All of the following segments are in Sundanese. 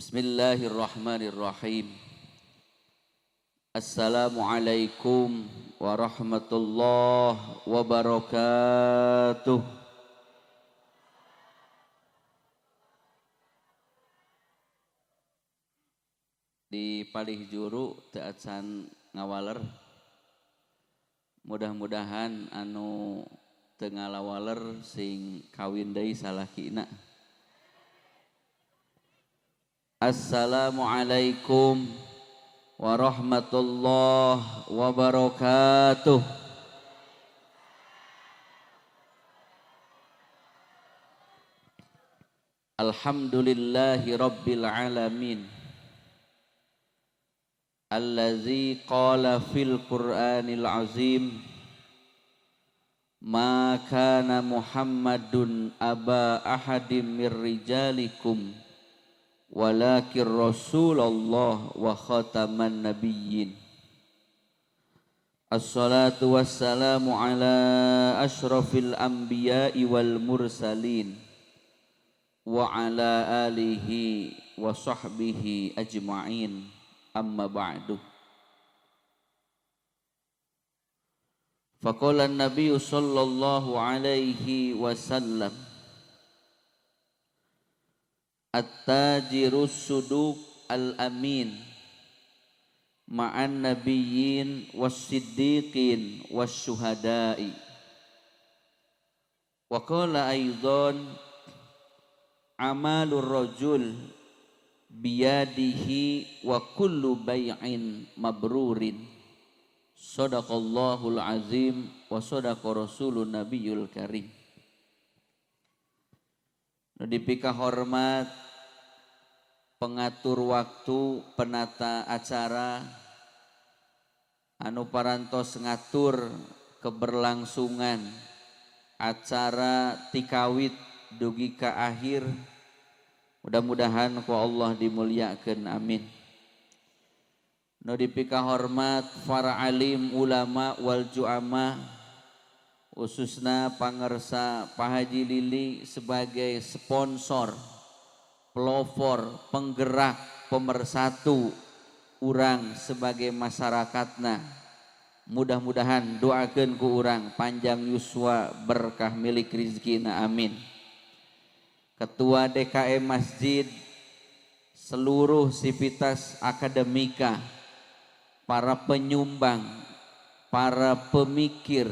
Bismillahirrahmanirrahim. Assalamualaikum warahmatullahi wabarakatuh. Di palih juru teu acan ngawaler. Mudah-mudahan anu teu ngalawaler sing kawin deui salakina. Assalamualaikum warahmatullahi wabarakatuh. Alhamdulillahi rabbil alamin. Allazi qala fil Qur'anil azim, ma kana Muhammadun aba ahadim mir rijalikum walakin Rasulullah wa khataman nabiyyin. Assalatu wassalamu ala ashrafil anbiya'i wal mursalin wa ala alihi wa sahbihi ajma'in. Amma ba'du. Faqala an-nabiy sallallahu alaihi wasallam, at-tajirus suduq al-amin ma'an nabiyyin was-siddiqin was-syuhada'i. Wa qala aidan, amalur rajul biyadihi wa kullu bay'in mabrurin. Sadaqallahul azim wa sadaqa rasulun nabiyul karim. Nu dipika hormat pengatur waktu, penata acara, anu parantos ngatur keberlangsungan acara tikawit dugi ka akhir. Mudah-mudahan ku Allah dimuliakeun, amin. Nu dipika hormat para alim ulama wal juama, khususna pangersa Pak Haji Lili sebagai sponsor, pelopor, penggerak, pemersatu urang sebagai masyarakatna. Mudah-mudahan doakeun ku urang panjang yuswa berkah milik rizkina, amin. Ketua DKM Masjid, seluruh sivitas akademika, para penyumbang, para pemikir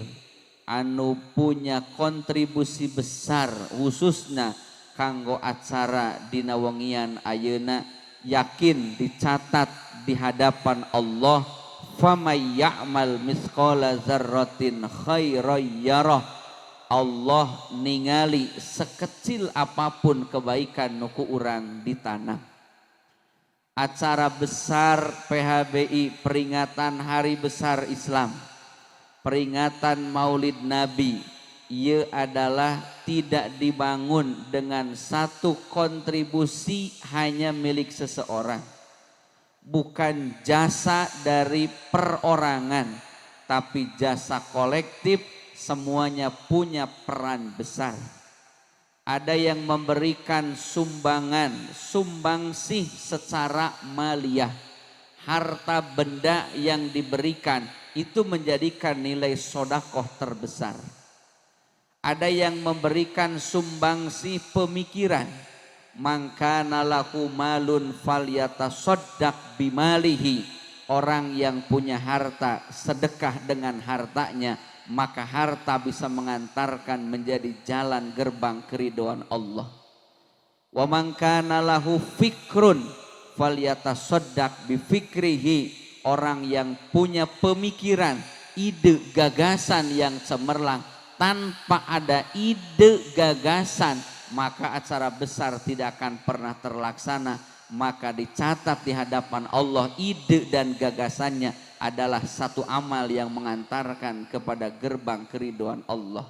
anu punya kontribusi besar khususnya kanggo acara dina wengian ayeuna, yakin dicatat di hadapan Allah, famay ya'mal misqala dzarratin khairan yarah. Allah ningali sekecil apapun kebaikan nu ku urang ditanam. Acara besar PHBI, peringatan Hari Besar Islam, peringatan Maulid Nabi, ia adalah tidak dibangun dengan satu kontribusi hanya milik seseorang. Bukan jasa dari perorangan, tapi jasa kolektif, semuanya punya peran besar. Ada yang memberikan sumbangan, sumbangsih secara maliyah. Harta benda yang diberikan itu menjadikan nilai sodakoh terbesar. Ada yang memberikan sumbangsih pemikiran. Mangkana lahu malun falyatasaddaq bimalihi. Orang yang punya harta sedekah dengan hartanya, maka harta bisa mengantarkan menjadi jalan gerbang keridhaan Allah. Wa man kana lahu fikrun falyatasaddaq bi fikrihi. Orang yang punya pemikiran, ide, gagasan yang cemerlang, tanpa ada ide gagasan maka acara besar tidak akan pernah terlaksana. Maka dicatat di hadapan Allah ide dan gagasannya adalah satu amal yang mengantarkan kepada gerbang keridhaan Allah.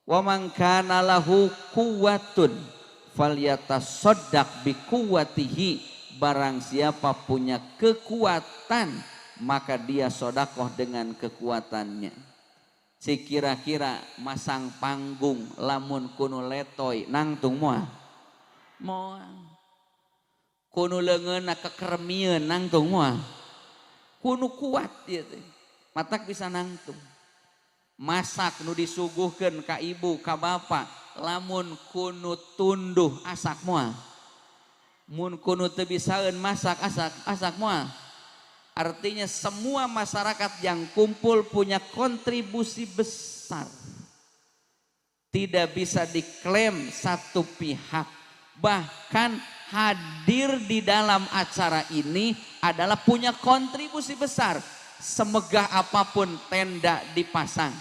Wa man kana lahu quwwatun falyatasaddaq bi quwwatihi. Barang siapa punya kekuatan maka dia sodakoh dengan kekuatannya. Kira-kira masang panggung lamun kuno letoy nangtung moal. Moal. Ku nu leungeunna kekermieun nangtung moal? Ku nu kuat ieu teh. Matak bisa nangtung. Masak nu disuguhkeun ka ibu, ka bapak, lamun ku nu tunduh asak moal? Mun ku nu teu bisaeun masak asak, asak moal? Artinya semua masyarakat yang kumpul punya kontribusi besar. Tidak bisa diklaim satu pihak. Bahkan hadir di dalam acara ini adalah punya kontribusi besar. Semegah apapun tenda dipasang,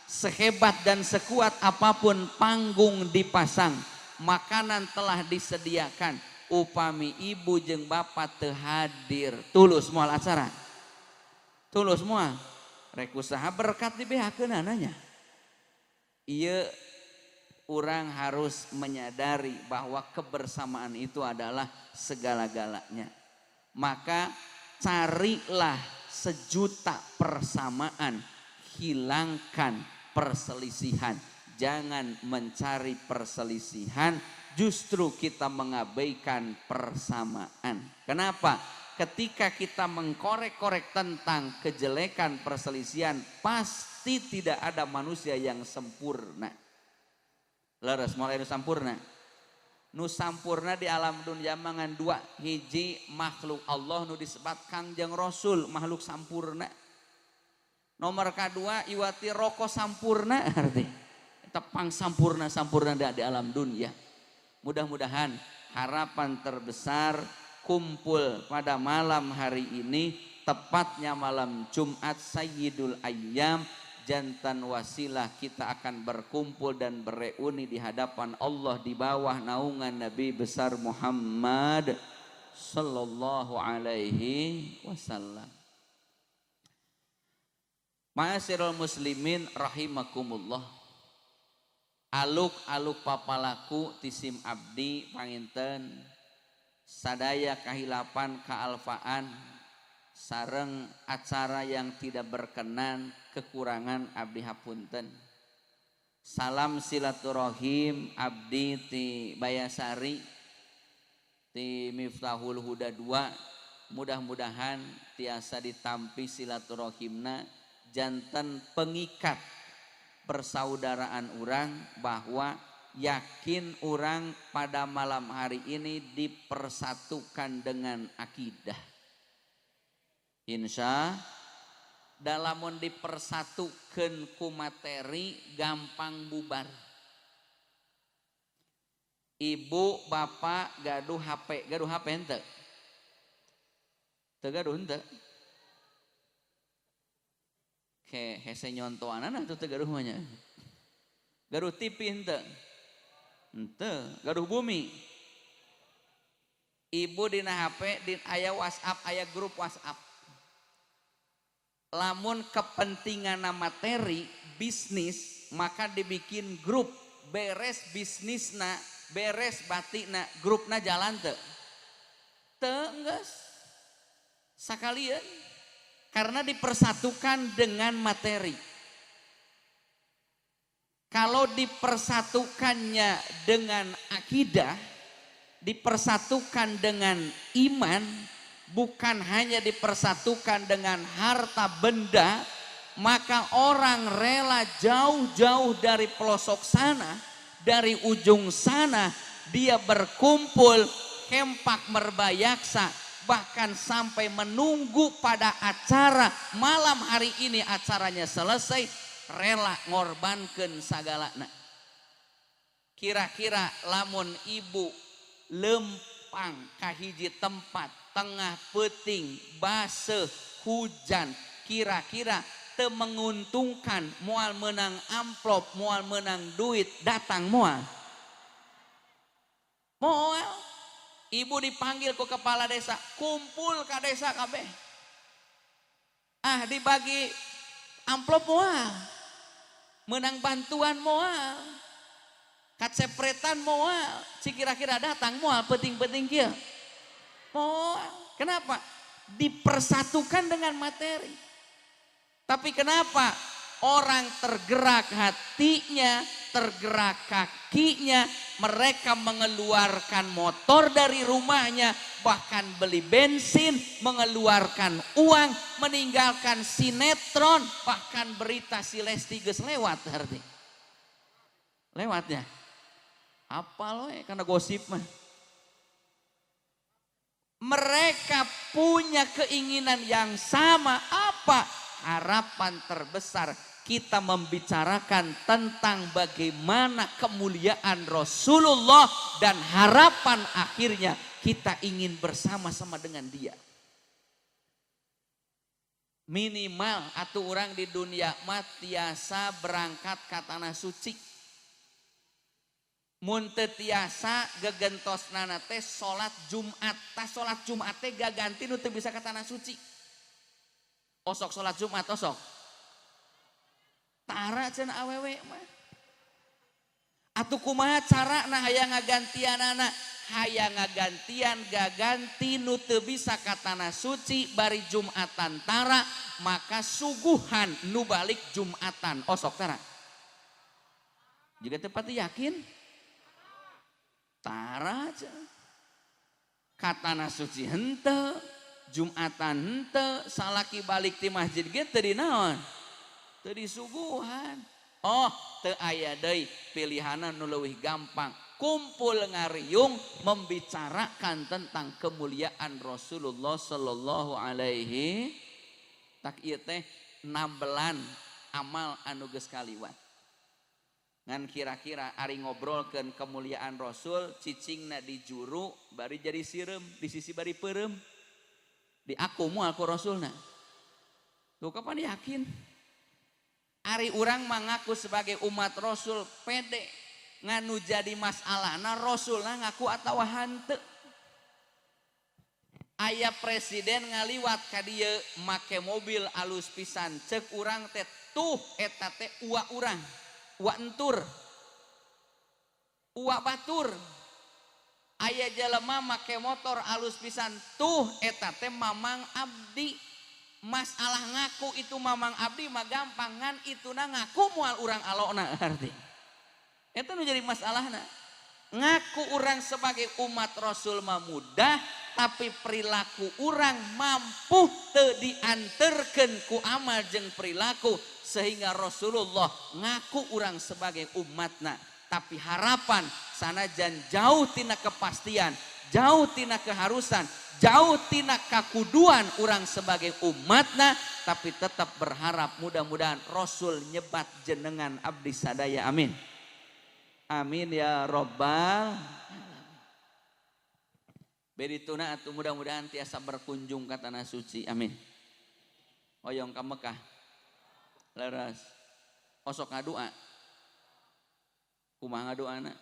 sehebat dan sekuat apapun panggung dipasang, makanan telah disediakan. Upami ibu jeung bapak teu hadir, tulus moal acara? Tulus moal? Rek usaha berkat dibeakeunana nya. Ieu orang harus menyadari bahwa kebersamaan itu adalah segala-galanya. Maka carilah sejuta persamaan, hilangkan perselisihan. Jangan mencari perselisihan, justru kita mengabaikan persamaan. Kenapa? Ketika kita mengkorek-korek tentang kejelekan perselisihan, pasti tidak ada manusia yang sempurna. Leres, mulai nu sampurna. Nu sampurna di alam dunia mangan dua, hiji makhluk Allah nu disebat Kangjeng Rasul, makhluk sampurna. Nomor kedua iwati rokok sampurna, arti tepang sampurna sampurna di alam dunia. Mudah-mudahan harapan terbesar kumpul pada malam hari ini, tepatnya malam Jumat Sayyidul Ayyam, janten wasilah kita akan berkumpul dan bereuni di hadapan Allah di bawah naungan Nabi besar Muhammad sallallahu alaihi wasallam. Ma'asyiral muslimin rahimakumullah. Aluk-aluk papalaku ti sim abdi panginten sadaya kahilapan kaalfaan sareng acara yang tidak berkenan, kekurangan abdi hapunten. Salam silaturahim abdi ti Bayasari, ti Miftahul Huda 2, mudah-mudahan tiasa ditampi silaturahimna janten pengikat persaudaraan orang bahwa yakin orang pada malam hari ini dipersatukan dengan akidah. Insya dalamun dipersatukan ku materi gampang bubar. Ibu bapak gaduh HP, gaduh HP henteu? Teu gaduh henteu? Ke hese nyontoanana tuh teu gaduh mah nya. Gaduh TV henteu? Henteu, gaduh bumi. Ibu dina HP di aya WhatsApp, aya grup WhatsApp. Lamun kepentingan materi bisnis maka dibikin grup, beres bisnisna, beres batikna, grupna jalan teu? Teu, geus. Sakalian karena dipersatukan dengan materi. Kalau dipersatukannya dengan akidah, dipersatukan dengan iman, bukan hanya dipersatukan dengan harta benda, maka orang rela jauh-jauh dari pelosok sana, dari ujung sana, dia berkumpul, hempak merbayaksa, bahkan sampai menunggu pada acara malam hari ini acaranya selesai, rela ngorbankan sagalana. Kira-kira lamun ibu lempang kahiji tempat tengah peting baseuh hujan, kira-kira teu menguntungkan, moal menang amplop, moal menang duit, datang moal? Moal. Ibu dipanggil ke kepala desa, kumpul ke desa kabeh, ah dibagi amplop moal, menang bantuan moal, kacepretan moal, si kira-kira datang moal penting-penting kieu? Moal. Kenapa? Dipersatukan dengan materi. Tapi kenapa orang tergerak hatinya? tergerak kakinya, mereka mengeluarkan motor dari rumahnya, bahkan beli bensin, mengeluarkan uang, meninggalkan sinetron, bahkan berita si Lesti geus lewat arti. Lewatnya. Apa loh karena gosip mah. Mereka punya keinginan yang sama, apa? Harapan terbesar kita membicarakan tentang bagaimana kemuliaan Rasulullah dan harapan akhirnya kita ingin bersama-sama dengan dia. Minimal atau orang di dunia mah tiasa berangkat ke tanah suci. Mun teu tiasa gegentosnana teh salat Jumat, tah salat Jumat teh gaganti nu teu bisa ka tanah suci. Osok salat Jumat osok. Tara cenah awewe mah. Atuh kumaha carana hayang ngagantianana? Hayang ngagantian gaganti nu teu bisa ka tanah suci bari Jumatan tara, maka suguhan nu balik Jumatan osok tara. Jika teu pati yakin? Tara aja. Ka tanah suci henteu, Jumatan henteu, salaki balik ti masjid ge teu dinaon? Teu disuguhan. Oh, teu aya deui pilihanan nu leuwih gampang. Kumpul ngariung membicarakan tentang kemuliaan Rasulullah sallallahu alaihi. Tak ieu teh nambelan amal anu geus kaliwat. Ngan kira-kira ari ngobrolkeun kemuliaan Rasul cicingna di juru bari jadi sireum di sisi bari peureum. Di aku moal ku Rasulna. Tuh kapan yakin? Ari urang mangaku sebagai umat Rasul pede nganu jadi masalahna Rasulna ngaku atawa hanteu. Aya presiden ngaliwat ka dieu make mobil alus pisan ceuk urang teh tuh eta teh ua urang. Ua entur, ua batur, aya jelema make motor alus pisan tuh eta teh mamang abdi. Masalah ngaku itu mamang abdi mah gampang, ngan ituna ngaku moal urang alokna arti. Eta nu jadi masalahna. Ngaku urang sebagai umat Rasul mah mudah, tapi perilaku urang mampu teu dianterkeun ku amal jeung perilaku sehingga Rasulullah ngaku urang sebagai umatna. Tapi harapan sanajan jauh tina kepastian, jauh tina keharusan, jauh tina kakuduan urang sebagai umatna, tapi tetap berharap mudah-mudahan Rasul nyebat jenengan abdi sadaya. Amin. Amin ya robbal alamin. Berituna atuh mudah-mudahan tiasa berkunjung ke tanah suci. Amin. Hoyong ka Mekah. Leres. Osok ngadua. Kumaha ngadoana?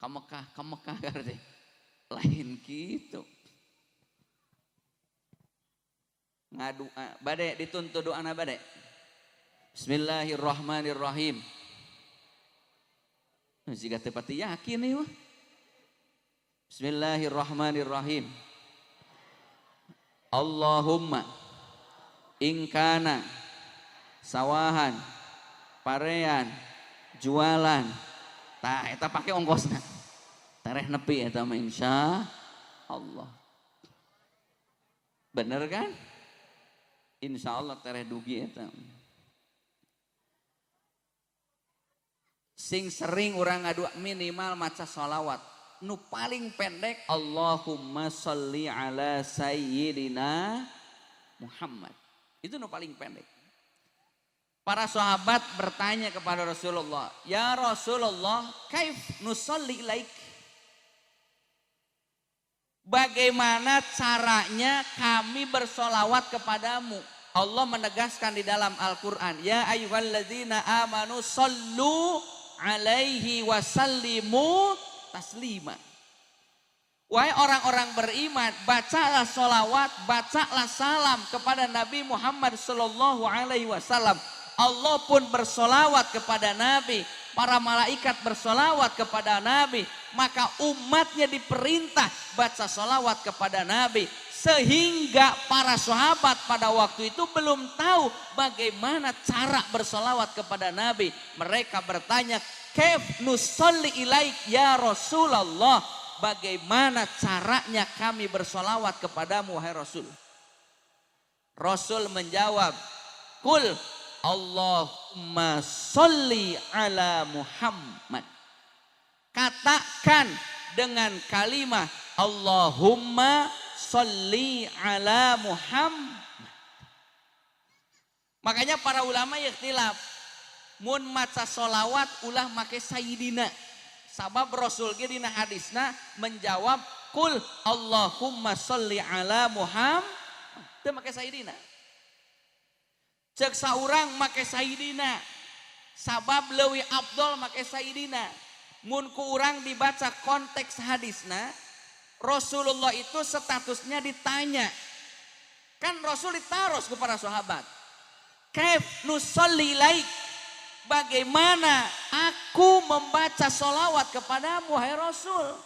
Ka Mekah, ka Mekah karete. Lain kitu. Ngadua bade dituntut doana bade. Bismillahirrahmanirrahim. Jika teu pati yakin ieu mah. Bismillahirrahmanirrahim. Allahumma ingkana sawahan, parean, jualan. Tah eta pake ongkosna. Tereh nepi eta mah insya Allah. Bener kan? Insya Allah tereh dugi eta. Sing sering urang ngadua minimal maca sholawat. Nu paling pendek Allahumma sholli ala sayyidina Muhammad. Itu nu paling pendek. Para sahabat bertanya kepada Rasulullah, "Ya Rasulullah, kaif nusolli ilaik?" Bagaimana caranya kami bersolawat kepadamu? Allah menegaskan di dalam Al-Quran, "Ya ayyuhalladzina amanu sallu alaihi wasallimu taslima." Wahai orang-orang beriman, bacalah solawat, bacalah salam kepada Nabi Muhammad sallallahu alaihi wasallam. Allah pun bersolawat kepada Nabi, para malaikat bersolawat kepada Nabi, Maka umatnya diperintah baca sholawat kepada Nabi. Sehingga para sahabat pada waktu itu belum tahu bagaimana cara bersolawat kepada Nabi. Mereka bertanya, "Kaif nusolli ilaik ya Rasulullah?" Bagaimana caranya kami bersolawat kepadamu wahai Rasul? Rasul menjawab, "Qul Allahumma sholli ala Muhammad." Katakan dengan kalimat Allahumma sholli ala Muhammad. Makanya para ulama ikhtilaf, mun maca solawat ulah make sayyidina. Sabab Rasul ge dina hadisna menjawab kul Allahumma sholli ala Muhammad. Teu make sayyidina. Ceuk saurang make sayyidina. Sabab leuwih afdol make sayyidina. Mun ku urang dibaca konteks hadisna, Rasulullah itu statusnya ditanya. Kan Rasul ditaros ke para sahabat. Kaif nusolli ilaik? Bagaimana aku membaca solawat kepadamu wahai Rasul?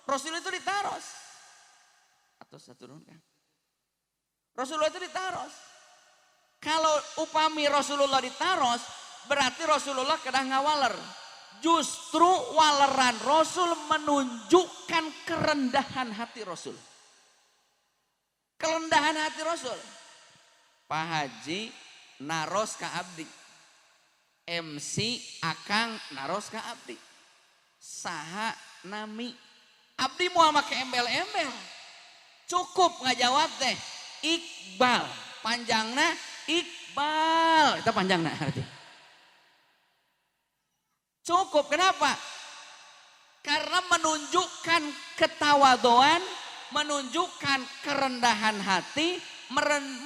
Rasul itu ditaros. Atau saya turunkan. Rasulullah itu ditaros. Kalau upami Rasulullah ditaros, berarti Rasulullah kedah ngawaler. Justru waleran Rasul menunjukkan kerendahan hati Rasul. Kerendahan hati Rasul. Pak Haji naros ka abdi. MC akang naros ka abdi. Saha nami. Abdi moal make embel-embel. Cukup ngajawab teh Iqbal. Panjangna Iqbal. Itu panjangna arti. Cukup, kenapa? Karena menunjukkan ketawaduan, menunjukkan kerendahan hati,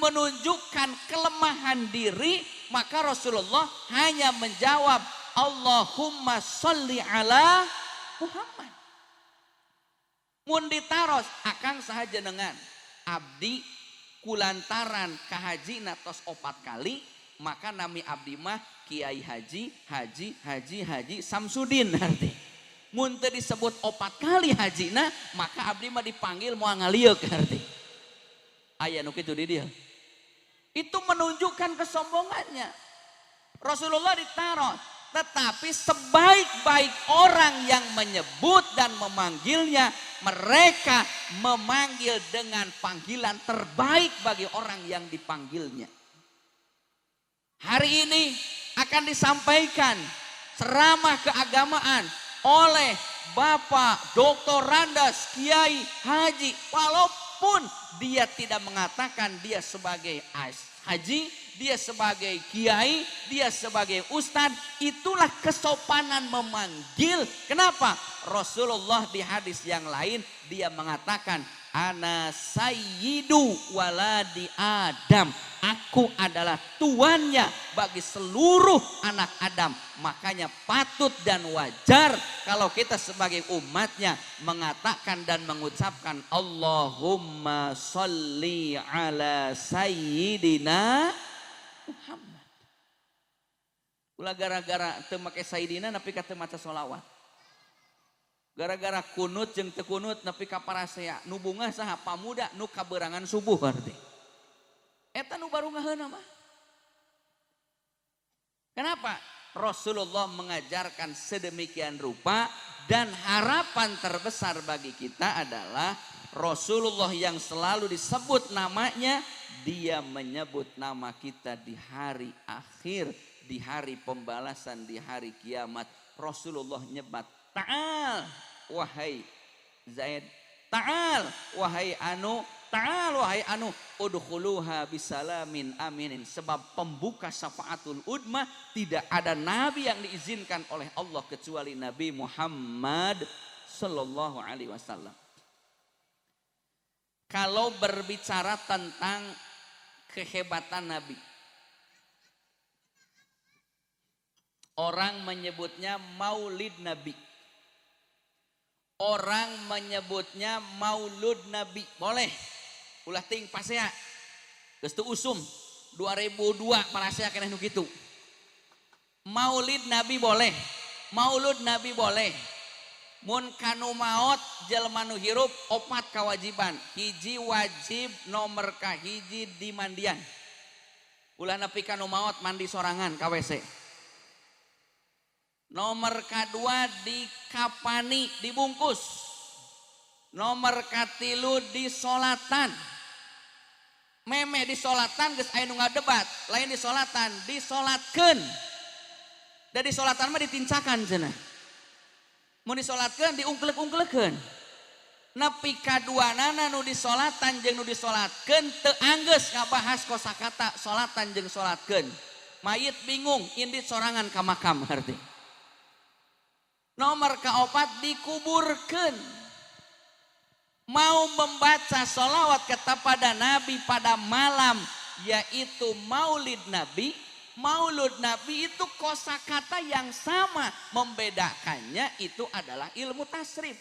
menunjukkan kelemahan diri, maka Rasulullah hanya menjawab Allahumma sholli ala Muhammad. Mun ditaros akang saha jenengan abdi kulantaran kahajina tos 4 kali, maka nami abdi mah Kiai Haji Haji Haji Haji Samsudin arti. Mun teu disebut 4 kali hajina, maka abdi mah dipanggil moal ngalieuk arti. Aya nu kitu di dieu. Itu menunjukkan kesombongannya. Rasulullah ditaruh, tetapi sebaik-baik orang yang menyebut dan memanggilnya, mereka memanggil dengan panggilan terbaik bagi orang yang dipanggilnya. Hari ini akan disampaikan ceramah keagamaan oleh Bapak Dr. Randas Kiai Haji. Walaupun dia tidak mengatakan dia sebagai haji, dia sebagai kiai, dia sebagai ustadz, itulah kesopanan memanggil. Kenapa? Rasulullah di hadis yang lain dia mengatakan, ana sayyidu waladi Adam. Aku adalah tuannya bagi seluruh anak Adam. Makanya patut dan wajar kalau kita sebagai umatnya mengatakan dan mengucapkan Allahumma sholli ala sayyidina Muhammad. Ulah gara-gara teu make sayyidina nepi ka teu maca sholawat. Gara-gara kunut jeung teu kunut nepi ka parasea, nu bungah saha pamuda nu kaberangan subuh berarti. Eta nu baru ngaheuna mah. Kenapa? Rasulullah mengajarkan sedemikian rupa, dan harapan terbesar bagi kita adalah Rasulullah yang selalu disebut namanya, dia menyebut nama kita di hari akhir, di hari pembalasan, di hari kiamat. Rasulullah nyebat, ta'al wahai Zaid, ta'al wahai anu, ta'al wahai anu, udkhuluha bisalamin aminin. Sebab pembuka syafaatul udma tidak ada nabi yang diizinkan oleh Allah kecuali Nabi Muhammad sallallahu alaihi wasallam. Kalau berbicara tentang kehebatan nabi, orang menyebutnya maulid nabi. Orang menyebutnya maulud nabi. Boleh. Ulah ting pasea. Geus teu usum 2002 parasea keneh nu kitu. Maulid nabi boleh. Maulud nabi boleh. Mun kanu maot jelema nu hirup opat kewajiban. Hiji wajib nomor kahiji dimandian. Ulah nepi kanu maot mandi sorangan ka WC. Nomor kadua dikapani, dibungkus. Nomor katilu disolatan. Meme disolatan geus aya nu ngadebat, lain disolatan, disolatkeun. Da disolatan mah ditincakan cenah. Mun disolatkeun diungklek-ungklekeun. Nepi kaduanana nu disolatan jeung nu disolatkeun teu anggeus ngabahas kosakata solatan jeung solatkeun. Mayit bingung indit sorangan ka makam harti. Nomor kaopat dikuburkeun. Mau membaca sholawat kepada Nabi pada malam yaitu Maulid Nabi. Maulud Nabi itu kosakata yang sama, membedakannya itu adalah ilmu tasrif.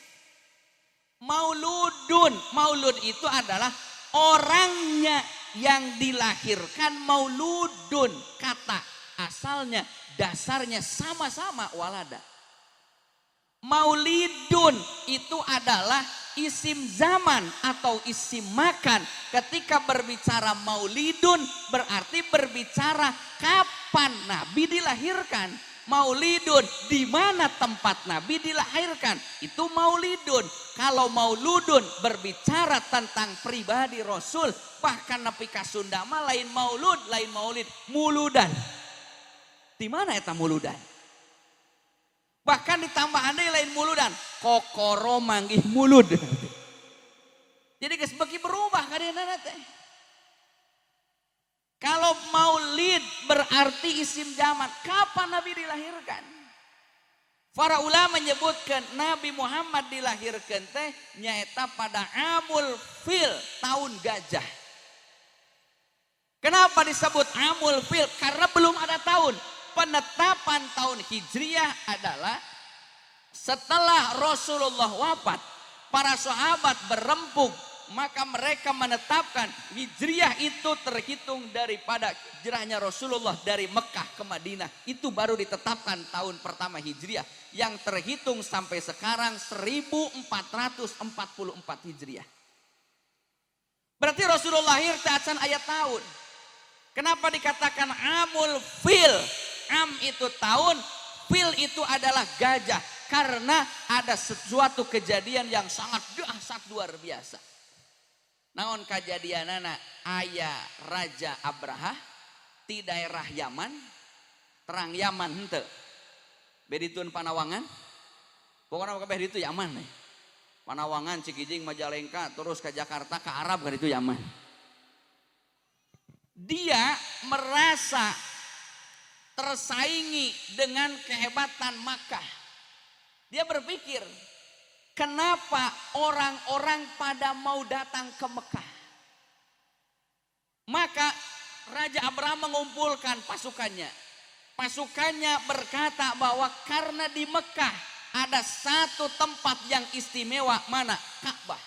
Mauludun, maulud itu adalah orangnya yang dilahirkan mauludun, kata asalnya dasarnya sama-sama walada. Maulidun itu adalah isim zaman atau isim makan. Ketika berbicara maulidun berarti berbicara kapan Nabi dilahirkan. Maulidun di mana tempat Nabi dilahirkan, itu maulidun. Kalau mauludun berbicara tentang pribadi Rasul, bahkan nepi ka Sunda mah lain maulud, lain maulid, muludan. Di mana eta muludan? Bahkan ditambah andai lain muludan, kokoro manggih mulud. Jadi geus beuki berubah kadeunana teh. Kalau maulid berarti isim zaman, kapan Nabi dilahirkan? Para ulama menyebutkan Nabi Muhammad dilahirkan teh nyaeta pada Amul Fil, tahun gajah. Kenapa disebut Amul Fil? Karena belum ada tahun. Penetapan tahun Hijriah adalah setelah Rasulullah wafat, para sahabat berempuk, maka mereka menetapkan Hijriah itu terhitung daripada hijrahnya Rasulullah dari Mekah ke Madinah. Itu baru ditetapkan tahun pertama Hijriah yang terhitung sampai sekarang 1444 Hijriah. Berarti Rasulullah lahir teh acan aya tahun. Kenapa dikatakan Amul Fil? Am itu tahun, fil itu adalah gajah. Karena ada sesuatu kejadian yang sangat dahsyat luar biasa. Naon kajadianana? Aya Raja Abraha di daerah Yaman, terang Yaman henteu. Beditun Panawangan. Pokoknya kabeh ditu Yaman nih. Panawangan, Cikijing, Majalengka, terus ke Jakarta, ke Arab kan itu Yaman. Dia merasa tersaingi dengan kehebatan Makkah. Dia berpikir, kenapa orang-orang pada mau datang ke Mekah? Maka Raja Abraham mengumpulkan pasukannya. Pasukannya berkata bahwa karena di Mekah ada satu tempat yang istimewa, mana? Ka'bah.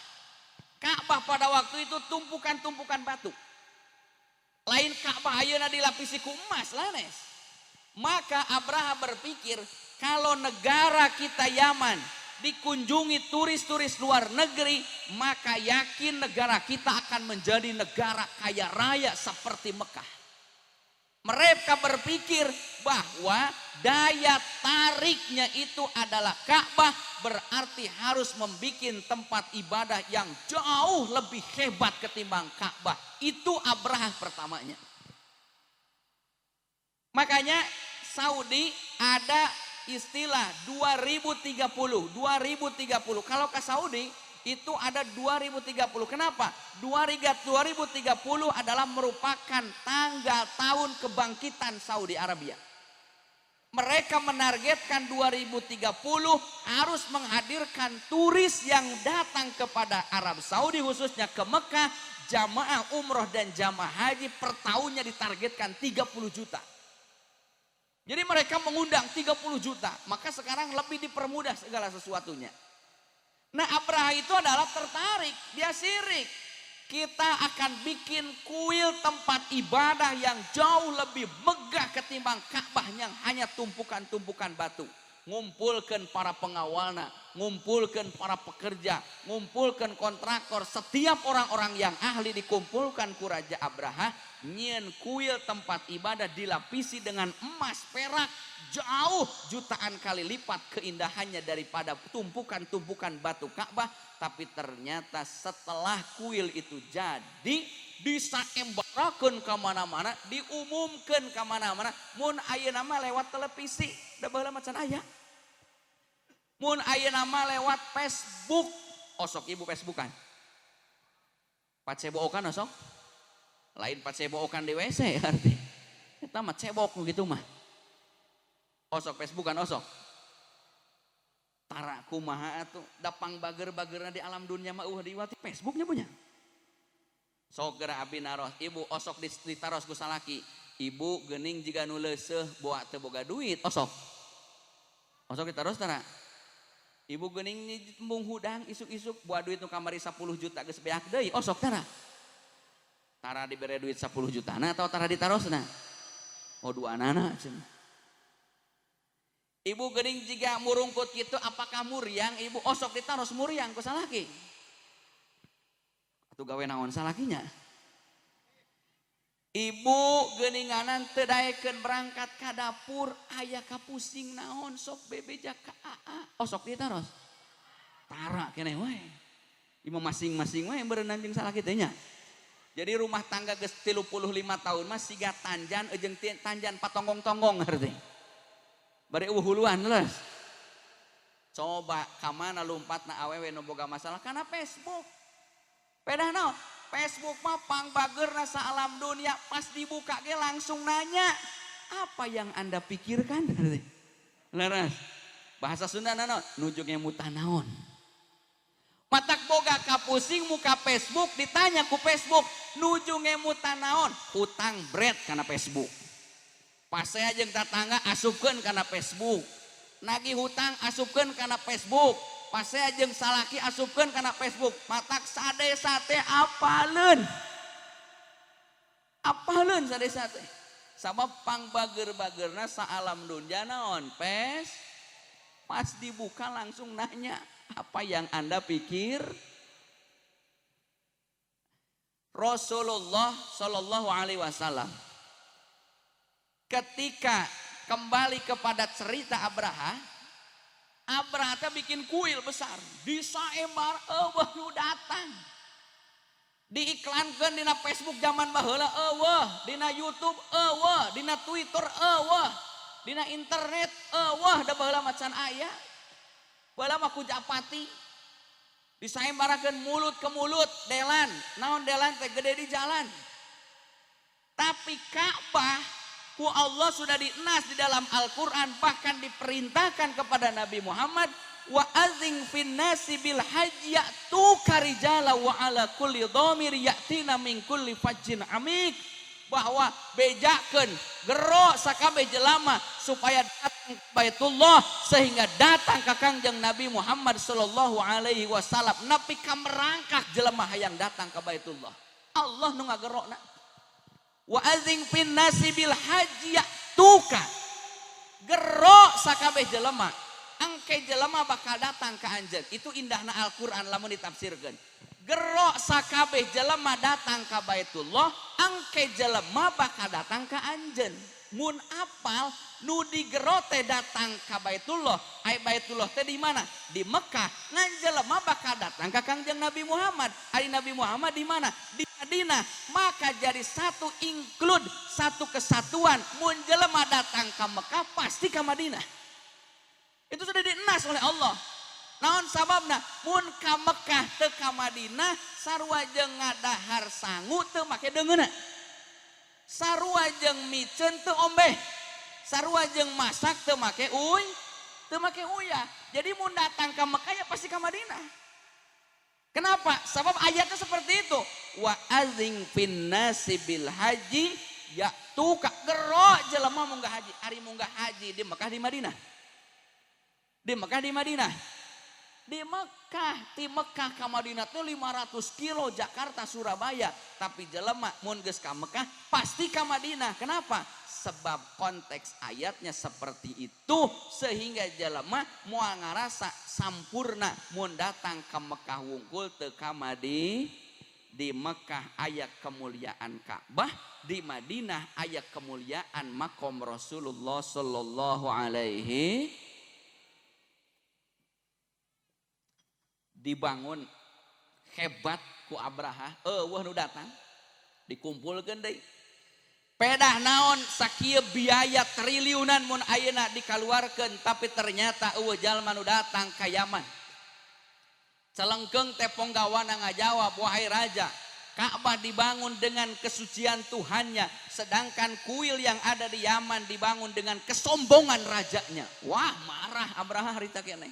Ka'bah pada waktu itu tumpukan-tumpukan batu. Lain Ka'bah ayeuna dilapisi ku emas lanes. Maka Abraham berpikir, kalau negara kita Yaman dikunjungi turis-turis luar negeri, maka yakin negara kita akan menjadi negara kaya raya seperti Mekah. Mereka berpikir bahwa daya tariknya itu adalah Ka'bah, berarti harus membuat tempat ibadah yang jauh lebih hebat ketimbang Ka'bah. Itu Abraha pertamanya. Makanya Saudi ada istilah 2030, 2030. Kalau ke Saudi itu ada 2030. Kenapa? 2030 adalah merupakan tanggal tahun kebangkitan Saudi Arabia. Mereka menargetkan 2030 harus menghadirkan turis yang datang kepada Arab Saudi, khususnya ke Mekah, jamaah umroh dan jamaah haji per tahunnya ditargetkan 30 juta. Jadi mereka mengundang 30 juta, maka sekarang lebih dipermudah segala sesuatunya. Nah, Abraha itu adalah tertarik, dia sirik. Kita akan bikin kuil tempat ibadah yang jauh lebih megah ketimbang Ka'bah yang hanya tumpukan-tumpukan batu. Ngumpulkeun para pengawalna, ngumpulkeun para pekerja, ngumpulkeun kontraktor, setiap orang-orang yang ahli dikumpulkan ku Raja Abraha, nyieun kuil tempat ibadah dilapisi dengan emas, perak, jauh jutaan kali lipat keindahannya daripada tumpukan-tumpukan batu Ka'bah. Tapi ternyata setelah kuil itu jadi, disaembarakeun ka mana-mana, diumumkeun ka mana-mana, mun ayeuna mah lewat televisi, da baheula mah can aya. Mun ayeuna mah lewat Facebook, osok ibu Facebookan. Pacebokan osok? Lain pacebokan di WC arti. Eta mah cebok gitu mah. Osok Facebookan osok. Tara kumaha atuh, da pangbager-bagerna di alam dunia mah eueuh diwati Facebooknya punya. Sok geura abdi naros, ibu osok ditaros ku salaki. Ibu geuning jiga nu leuseuh boa teu boga duit, osok. Osok ditaros tara. Ibu geuning embung hudang isuk-isuk boa duit nu kamari 10 juta geus beak deui, osok tara. Tara dibere duit 10 juta na atau tara ditarosna? Oh dua nana cenah. Ibu geuning jiga murungkut kitu apakah muriang ibu osok ditaros muriang ku salaki. Atuh gawe naon salakinya? Ibu geuninganan teu daekeun berangkat ka dapur aya kapusing naon sok bebeja ka aa osok ditaros. Tara keneh we. Ieu masing-masing we berenang jeung salaki teh nya. Jadi rumah tangga geus 35 tahun mah siga tanjan jeung tanjan patonggong-tonggong ngerti. Bari eueuh huluan leres. Coba ka mana lumpatna awewe nu boga masalah kana Facebook. Pedah naon? Facebook mah pangbageurna saalam dunia, pas dibuka ge langsung nanya, apa yang Anda pikirkan? Leres. Bahasa Sunda naon? Nuju ngemutan naon. Matak boga kapusing muka Facebook ditanya ku Facebook, nuju ngemutan naon? Hutang bread kana Facebook. Pasea jeung tatangga asupkeun kana Facebook. Nagih hutang asupkeun kana Facebook. Pasea jeung salaki asupkeun kana Facebook. Matak sadesa teh apaleun. Apaleun sadesa teh. Sabab pangbager-bagerna saalam dunya naon? Pes. Pas dibuka langsung nanya, apa yang Anda pikir? Rasulullah Shallallahu Alaihi Wasallam ketika kembali kepada cerita Abraha, Abraha teh bikin kuil besar, disaembar eueuh nu datang. Diiklankeun dina Facebook zaman baheula eueuh, dina YouTube eueuh, dina Twitter eueuh, dina internet eueuh, da baheula mah can aya. Baheula mah ku japati. Disaembarakeun mulut ke mulut, delan, naon delan teh gede di jalan. Tapi Ka'bah ku Allah sudah dienas di dalam Al-Quran, bahkan diperintahkan kepada Nabi Muhammad, wa azing fin nasi bil haji ya'tuka rijala wa ala kulli dhamir ya'tina min kulli fajjin amik, bahwa bejakeun gero sakabeh jelema supaya datang ke Baitullah sehingga datang ka Kangjeng Nabi Muhammad sallallahu alaihi wasallam, nepi ka merangkak jelema hayang datang ke Baitullah. Allah nu ngagerokna. Wa azing fin nasi bil haji ya'tuka, gero sakabeh jelema, engke jelema bakal datang ka anjeun. Itu indahna Al-Qur'an lamun ditafsirkeun. Gero sakabeh jelema datang ka Baitullah, engke jelema bakal datang ka anjeun. Mun apal nu digero teh datang ka Baitullah, ai Baitullah teh di mana? Di Mekah. Ngan jelema bakal datang ka Kangjeng Nabi Muhammad. Ai Nabi Muhammad di mana? Di Madinah. Maka jadi satu include, satu kesatuan. Mun jelema datang ka Mekah pasti ka Madinah. Itu sudah dienas oleh Allah. Naon sababna? Mun ka Mekah teu ka Madinah sarua jeung ngadahar sangu teu make deungeunna. Sarua jeung miceun teu ombeh. Sarua jeung masak teu make uy, teu make uyah. Jadi mun datang ka Mekah ya pasti ka Madinah. Kenapa? Sebab ayatnya seperti itu. Wa azing fin nasi bil haji ya'tuka, gero jelema munggah haji. Ari munggah haji di Mekah di Madinah. Di Mekah di Madinah. Di Mekah, di Mekah ka Madinah teh 500 kilo Jakarta Surabaya, tapi jelema mun geus ka Mekah pasti ka Madinah. Kenapa? Sebab konteks ayatnya seperti itu sehingga jelema moal ngarasa sampurna mun datang ke Mekah wungkul teu ka di Mekah aya kemuliaan Ka'bah, di Madinah aya kemuliaan makom Rasulullah sallallahu alaihi. Dibangun hebat ku Abraha, eueuh nu datang dikumpulkeun deui. Pedah naon sakieu biaya triliunan mun ayeuna dikaluarkeun tapi ternyata eueuh jalma nu datang ka Yaman. Celengkeung teh ponggawana ngajawab, wahai raja, Ka'bah dibangun dengan kesucian Tuhannya, sedangkan kuil yang ada di Yaman dibangun dengan kesombongan rajanya. Wah, marah Abraha harita keneh.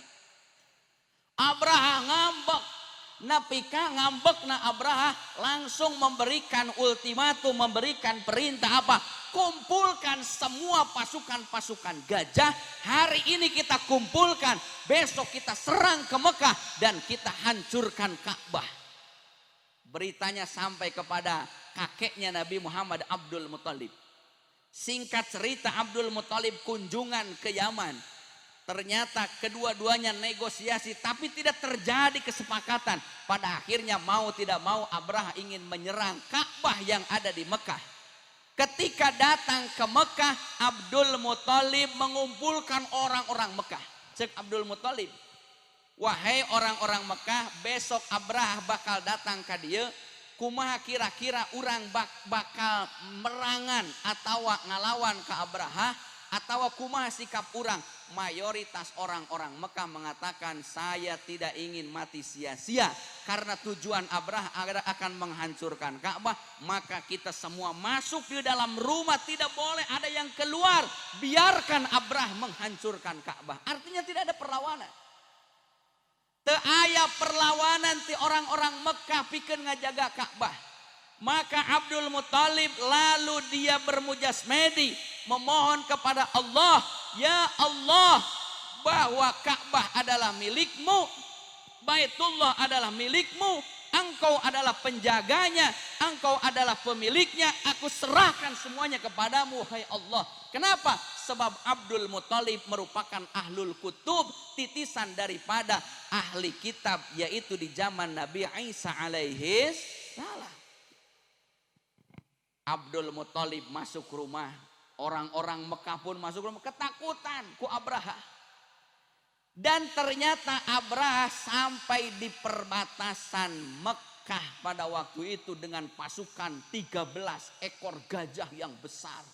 Abraha ngambek. Napika ngambek na Abraha langsung memberikan ultimatum, memberikan perintah apa? Kumpulkan semua pasukan-pasukan gajah. Hari ini kita kumpulkan, besok kita serang ke Mekah dan kita hancurkan Ka'bah. Beritanya sampai kepada kakeknya Nabi Muhammad, Abdul Muthalib. Singkat cerita, Abdul Muthalib kunjungan ke Yaman. Ternyata kedua-duanya negosiasi tapi tidak terjadi kesepakatan. Pada akhirnya mau tidak mau Abraha ingin menyerang Ka'bah yang ada di Mekah. Ketika datang ke Mekah, Abdul Muthalib mengumpulkan orang-orang Mekah. Cek Abdul Muthalib, wahai orang-orang Mekah, besok Abraha bakal datang ka dieu. Kumaha kira-kira urang bakal merangan atau ngalawan ke Abraha atau kumaha sikap urang? Mayoritas orang-orang Mekah mengatakan saya tidak ingin mati sia-sia karena tujuan Abraha akan menghancurkan Ka'bah, maka kita semua masuk di dalam rumah, tidak boleh ada yang keluar, biarkan Abraha menghancurkan Ka'bah. Artinya tidak ada perlawanan. Teu aya perlawanan ti orang-orang Mekah pikeun ngajaga Ka'bah. Maka Abdul Muthalib lalu dia bermujasmedi memohon kepada Allah, ya Allah, bahwa Ka'bah adalah milikmu, Baitullah adalah milikmu, engkau adalah penjaganya, engkau adalah pemiliknya, aku serahkan semuanya kepadamu hai Allah. Kenapa? Sebab Abdul Muthalib merupakan ahlul kutub, titisan daripada ahli kitab, yaitu di zaman Nabi Isa alaihi salam. Abdul Muthalib masuk rumah, orang-orang Mekah pun masuk rumah, ketakutan ku Abraha. Dan ternyata Abraha sampai di perbatasan Mekah pada waktu itu dengan pasukan 13 ekor gajah yang besar.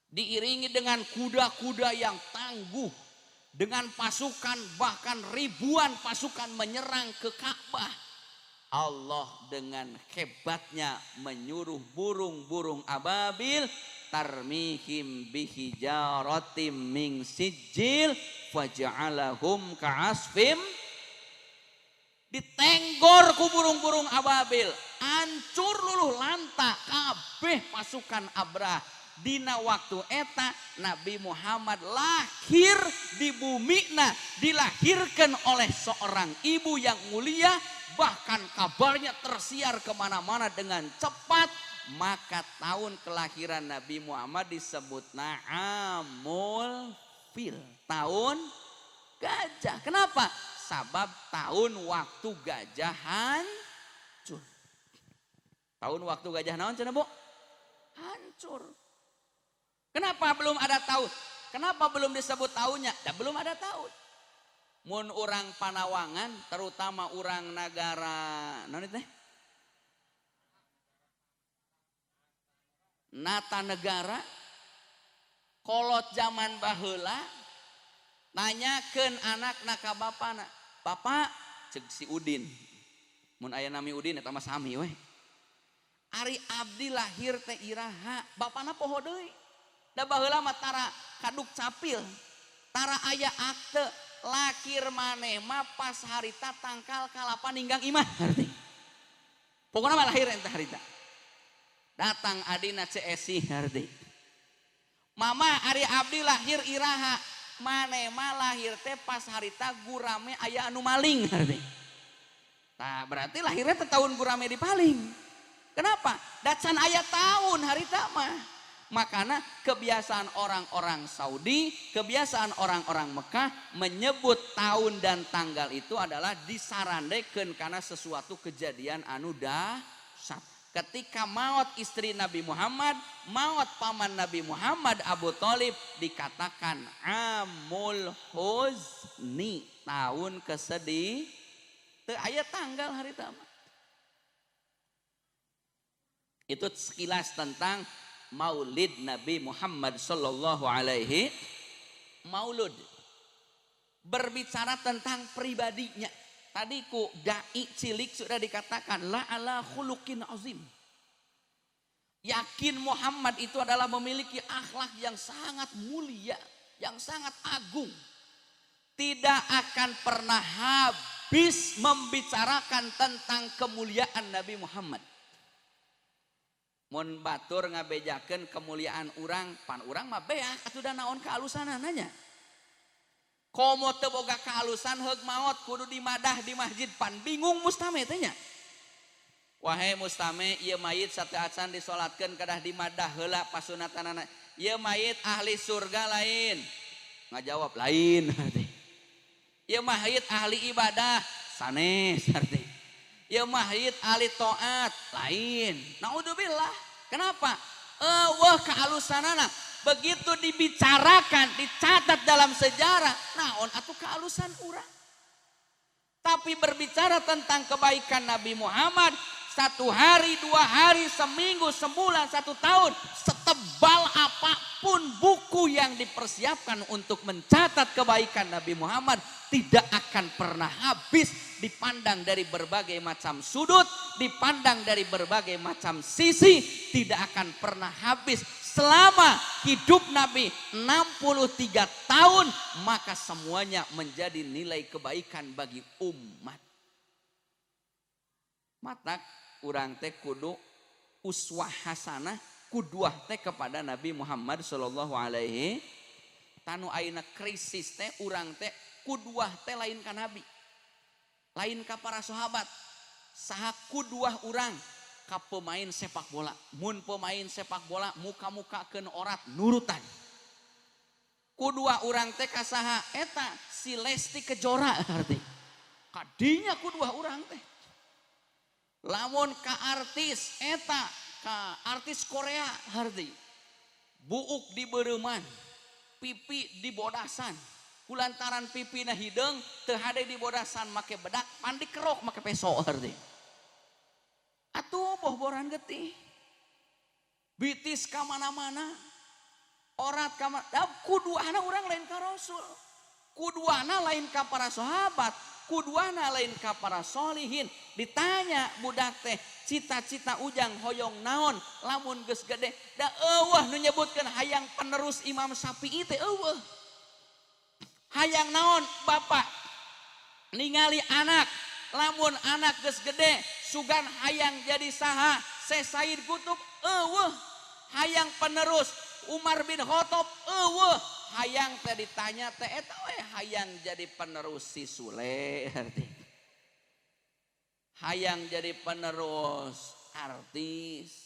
Diiringi dengan kuda-kuda yang tangguh, dengan pasukan bahkan ribuan pasukan menyerang ke Ka'bah. Allah dengan hebatnya menyuruh burung-burung ababil tarmihim bihijaratim min sijil faja'alahum ka'asfim. Ditenggor ku burung-burung ababil, hancur luluh lantak kabeh pasukan Abraha. Dina waktu eta Nabi Muhammad lahir di bumina, dilahirkan oleh seorang ibu yang mulia, bahkan kabarnya tersiar kemana-mana dengan cepat. Maka tahun kelahiran Nabi Muhammad disebut Amul Fil, tahun gajah. Kenapa? Sabab tahun waktu gajah hancur. Tahun waktu gajah naon cenah, Bu? Hancur. Kenapa belum ada tahun? Kenapa belum disebut tahunnya? Dan belum ada tahun. Mun urang Panawangan, terutama urang nagara naon teh? Nata negara, kolot zaman baheula nanyakeun anakna ka bapana, "Bapak," ceuk si Udin. Mun aya nami Udin eta mah sami we. Ari abdi lahir teh iraha, bapana poho deui. Da baheula mah tara kaduk capil, tara aya akte, lahir maneh mah pas harita tangkal kalapa ninggang imah harti. Pokona mah lahir entah harita. Datang adina CSI harti. Mama ari abdi lahir iraha, maneh mah lahir teh pas harita gurame aya anu maling harti. Tah berarti lahirnya teh tahun gurame dipaling. Kenapa? Dacan aya tahun harita mah. Makanya kebiasaan orang-orang Saudi, kebiasaan orang-orang Mekah menyebut tahun dan tanggal itu adalah disarandekeun karena sesuatu kejadian anu dahsyat. Ketika maut istri Nabi Muhammad, maut paman Nabi Muhammad Abu Thalib, dikatakan Amul Huzni, tahun kesedih. Teu aya tanggal hari tama. Itu sekilas tentang Maulid Nabi Muhammad sallallahu alaihi. Maulud berbicara tentang pribadinya. Tadi ku dai cilik sudah dikatakan la ala khuluqin azim. Yakin Muhammad itu adalah memiliki akhlak yang sangat mulia, yang sangat agung. Tidak akan pernah habis membicarakan tentang kemuliaan Nabi Muhammad. Mun batur ngabejakeun kemuliaan urang, pan urang mah beak atuh da naon kaalusanana nya. Komo teu boga kaalusan heug maot kudu dimadah di masjid pan bingung mustame teh nya. Wahai mustame, ieu mayit sateuacan disolatkeun kedah dimadah heula pasunatanana. Ieu mayit ahli surga lain. Ngajawab lain arti. Ieu mayit ahli ibadah sanes arti. Ieu mayit ahli taat lain. Naudzubillah. Kenapa? Eueuh kaalusanana. Begitu dibicarakan, dicatat dalam sejarah, naon atuh kealusan urang. Tapi berbicara tentang kebaikan Nabi Muhammad, 1 hari, 2 hari, seminggu, sebulan, 1 tahun, setebal apapun buku yang dipersiapkan untuk mencatat kebaikan Nabi Muhammad tidak akan pernah habis, dipandang dari berbagai macam sudut, dipandang dari berbagai macam sisi, tidak akan pernah habis. Selama hidup Nabi 63 tahun, maka semuanya menjadi nilai kebaikan bagi umat. Matak urang teh kudu uswah hasanah, kuduah teh kepada Nabi Muhammad sallallahu alaihi. Tanu ayeuna krisis teh urang teh kuduah teh lain ka Nabi, lain ka para sahabat. Saha kuduah urang? Ka pemain sepak bola. Mun pemain sepak bola muka-mukakeun orat nurutan. Kuduah urang teh ka saha? Eta si Lesti Kejora arti. Kadinya kuduah urang teh. Lamun ka artis eta ka artis Korea arti. Buuk di bereuman, pipi di bodasan. Kulantaran pipina hideung teu hade di bodasan make bedak, pan dikerok make peso arti. Atuh bohboran getih. Bitis ka mana-mana. Orat ka mana. Da kuduana urang lain ka Rasul. Kuduana lain ka para sahabat. Kuduana lain ka para solihin. Ditanya budak teh cita-cita ujang hoyong naon lamun geus gede. Da eueuh nu nyebutkeun hayang penerus Imam Syafi'i teh eueuh. Hayang naon bapak ningali anak, lamun anak geus gede sugan hayang jadi saha? Syekh Said Qutub eueuh. Hayang penerus Umar bin Khattab eueuh. Hayang teh ditanya teh eta we hayang jadi penerus si Sule arti. Hayang jadi penerus artis.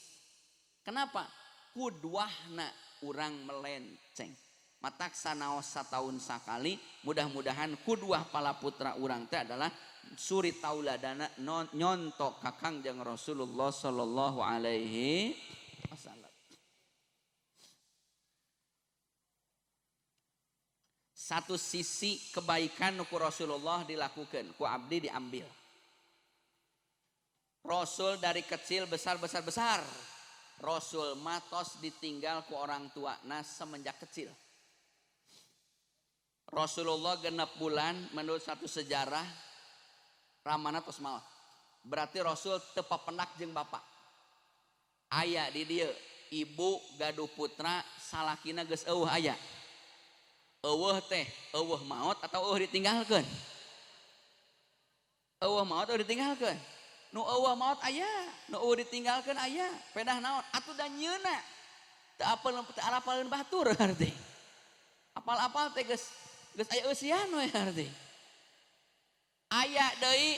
Kenapa? Kuduahna urang melenceng. Matak sanaos sataun sakali, mudah-mudahan kuduah pala putra urang teh adalah suri tauladana nyontok ka Kangjeng Rasulullah sallallahu alaihi wasallam. Satu sisi kebaikan ku Rasulullah dilakukan, ku abdi diambil. Rasul dari kecil besar besar besar. Rasul matos ditinggal ku orang tua nah semenjak kecil. Rasulullah genep bulan menurut satu sejarah ramana tos maot. Berarti Rasul teu papendak jeung bapak. Aya di dieu ibu gaduh putra salakina geus eueuh aya. Eueuh teh eueuh maot atau eueuh ditinggalkeun? Eueuh maot eueuh ditinggalkeun. Nu eueuh maot aya, nu eueuh ditinggalkeun aya. Pedah naon? Atuh da nyeuna. Teu apal teu arapaleun batur arti. Apal-apal teh geus aya eusian we arti. Aya deui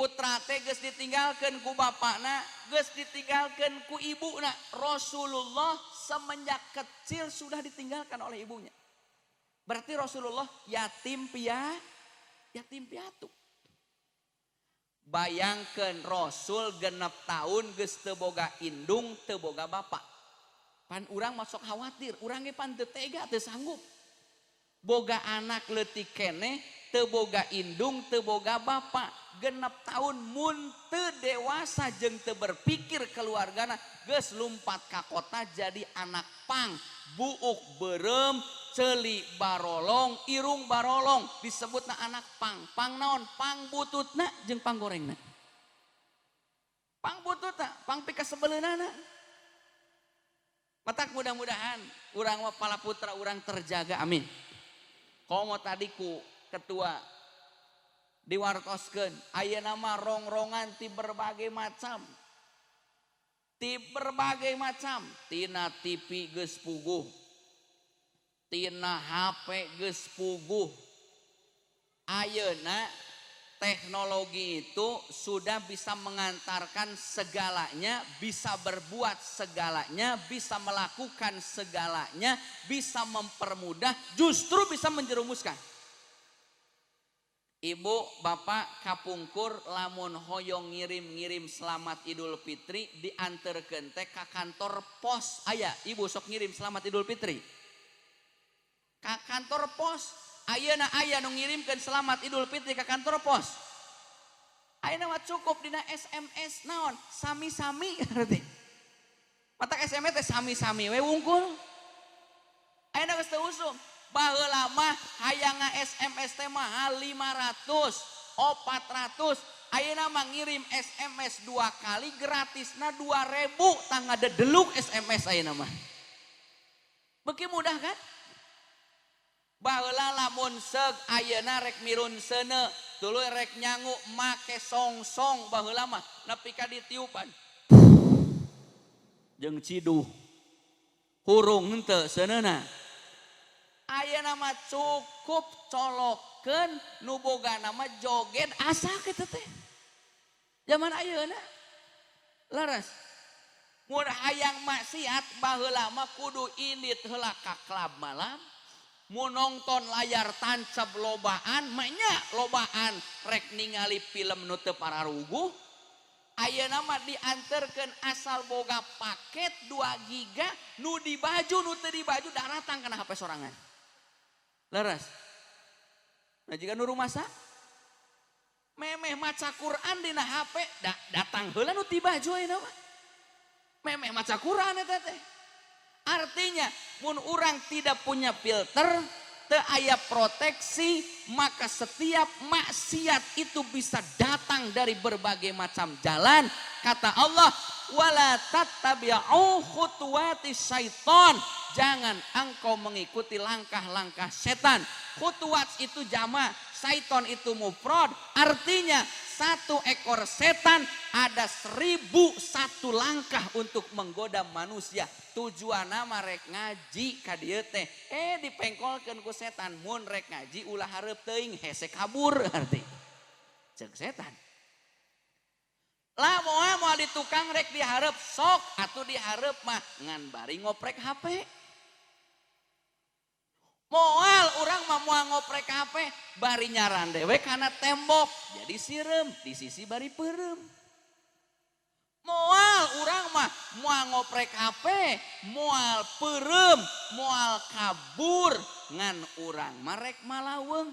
Putra teh geus ditinggalkeun ku bapakna, geus ditinggalkeun ku ibuna. Rasulullah semenjak kecil sudah ditinggalkan oleh ibunya. Berarti Rasulullah yatim piatu. Bayangkeun Rasul 6 tahun geus teu boga indung, teu boga bapak. Pan urang masuk khawatir, urang ge pan teu tega, teu sanggup. Boga anak leutik keneh, teu boga indung, teu boga bapak. 6 tahun mun teu dewasa jeung teu berpikir keluargana, geus lumpat ka kota jadi anak pang, buuk beureum, ceuli barolong, irung barolong, disebutna anak pang. Pang naon? Pang bututna jeung pang gorengna. Pang bututna, pang pikasebeleunana. Matak mudah-mudahan urang mah pala putra urang terjaga, amin. Komo tadi ku ketua diwartoskeun, ayeuna mah rongrongan ti berbagai macam. Ti berbagai macam, tina TV geus puguh, tina HP geus puguh. Ayeuna teknologi itu sudah bisa mengantarkan segalanya, bisa berbuat segalanya, bisa melakukan segalanya, bisa mempermudah, justru bisa menjerumuskan. Ibu, bapak kapungkur lamun hoyong ngirim-ngirim selamat Idul Fitri dianterkeun teh ka kantor pos. Aya, ibu sok ngirim selamat Idul Fitri. Ka kantor pos. Ayeuna aya nu ngirimkeun selamat Idul Fitri ka kantor pos. Ayeuna mah cukup dina SMS naon? Sami-sami berarti. Matak SMS teh sami-sami we wungkul. Ayeuna geus teu usum. Baheula mah hayang SMS teh mahal 500, 400. Ayeuna mah ngirim SMS 2 kali gratisna 2000, tah ngadedeluk SMS ayeuna mah. Beuki mudah kan? Baheula lamun seug ayeuna rek mirun seuneu, tuluy rek nyangu make song-song baheula mah nepi ka ditiupan. Jeung ciduh. Hurung henteu seuneuna. Ayeuna mah cukup colokeun nu boga nama joget asa kitu teh. Zaman ayeuna leres. Mun hayang maksiat baheula mah kudu indit heula ka klub malam. Mun nonton layar tancap lobaan, maknya lobaan rek ningali film nu teu pararuguh. Ayeuna mah dianterkeun asal boga paket 2 giga nu dibaju nu teu dibaju daratang kana HP sorangan. Leres. Nah jika nu rumasa memeh maca Quran dina HP datang heula nu dibaju ayeuna mah. Memeh maca Quran eta teh. Artinya mun urang tidak punya filter, teu aya proteksi, maka setiap maksiat itu bisa datang dari berbagai macam jalan. Kata Allah, wala tattabi'u khutuwati syaiton. Jangan engkau mengikuti langkah-langkah setan. Khutuwat itu jama, syaiton itu mufrad. Artinya satu ekor setan ada 1001 langkah untuk menggoda manusia. Tujuan nama rek ngaji ka dieu teh, dipengkolkeun ku setan. Mun rek ngaji ulah hareup teuing hese kabur arti. Ceuk setan. Lah moal moal di tukang rek dihareup sok atuh dihareup mah ngan bari ngoprek HP. Moal urang mah moal ngoprek HP bari nyaran dewe kana tembok jadi sireum di sisi bari peureum. Moal urang mah moal ngoprek HP, moal peureum, moal kabur ngan urang mah rek malaweng.